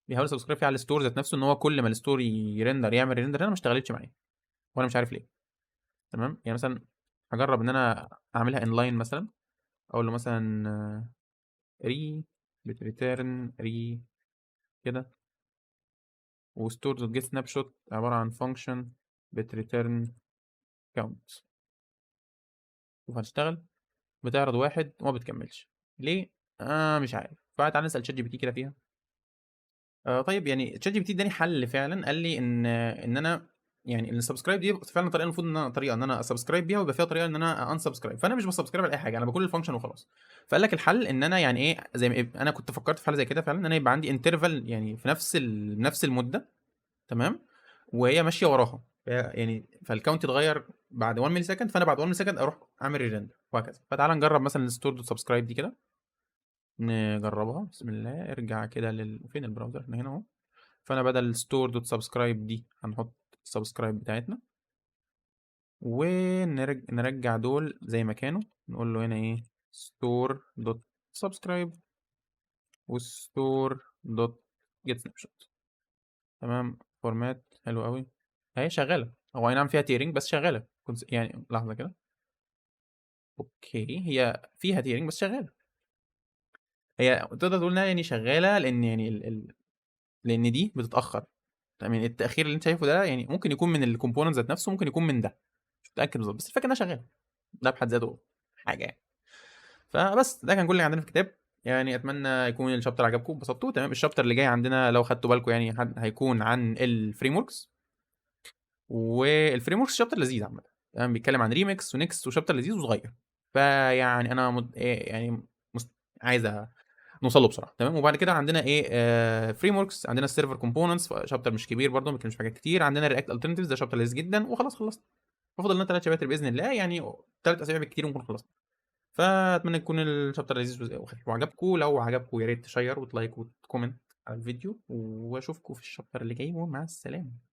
بيحاول يsubscribe فيها على الstore ذات نفسه، إن هو كل ما الstore يrender يعمل render هنا ما اشتغلتش معايا، وأنا مش عارف ليه. تمام، يعني مثلًا هاجرّب إن أنا أعملها inline مثلًا، أقول له مثلًا re بتreturn re كده. وstore.get snapshot عبارة عن function بتreturn count. شوف هتشتغل، بتعرض 1 وما بتكمّلش، ليه؟ مش عارف. فتعالَ نسأل ChatGPT كده فيها. طيب يعني ChatGPT ادّاني حل فعلًا، قال لي إن أنا يعني الsubscribe دي فعلًا طريقة المفروض إن أنا طريقة إن أنا أsubscribe بيها ويبقى فيها طريقة إن أنا unsubscribe، فأنا مش بasubscribe على أي حاجة، أنا باcall الfunction وخلاص. فقال لك الحل إن أنا يعني إيه، زي ما أنا كنت فكّرت في حل زي كده فعلًا، إن أنا يبقى عندي interval يعني في نفس المدة، تمام، وهي ماشية وراها، يعني فالcount يتغيّر بعد 1 millisecond، فأنا بعد 1 millisecond أروح أعمل re-render وهكذا. فتعالَ نجرّب مثلًا store.subscribe دي كده. نجرّبها، بسم الله، ارجع كده فين الbrowser؟ إحنا هنا أهو. فأنا بدل store.subscribe دي هنحط subscribe بتاعتنا. نرجّع دول زي ما كانوا، نقول له هنا إيه store.subscribe وstore.getSnapshot، تمام، format حلو أوي، أهي شغالة، هو أي نعم فيها tearing بس شغالة، يعني لحظة كده. okay، هي فيها tearing بس شغالة. هي تقدر تقول إنها يعني شغالة لإن يعني ال ال لإن دي بتتأخر، تمام، يعني التأخير اللي أنت شايفه ده يعني ممكن يكون من الcomponent ذات نفسه، ممكن يكون من ده، مش مش متأكد بالضبط، بس الفكرة إنها شغالة، ده بحد ذاته حاجة يعني. فبس ده كان كل اللي عندنا في الكتاب، يعني أتمنى يكون ال chapter عجبكم واتبسطتوا، تمام. ال chapter اللي جاي عندنا لو خدتوا بالكم يعني هيكون عن ال frameworks، وال frameworks chapter لذيذ عامة، تمام، بيتكلم عن Remix و Next و chapter لذيذ وصغير، فيعني أنا مد-، إيه يعني عايز نوصل له بسرعة، تمام. وبعد كده عندنا إيه، frameworks، عندنا ال server components، chapter مش كبير برضه ما بيتكلمش في حاجات كتير، عندنا React alternatives، ده chapter لذيذ جدا، وخلاص خلصنا. فاضل لنا 3 شباتر باذن الله، يعني 3 اسابيع بالكتير ونكون خلصنا. فاتمنى يكون ال chapter لذيذ وخفيف وعجبكم. لو عجبكم يا ريت تشير وت like وت comment على الفيديو، واشوفكم في ال chapter اللي جاي، ومع السلامة.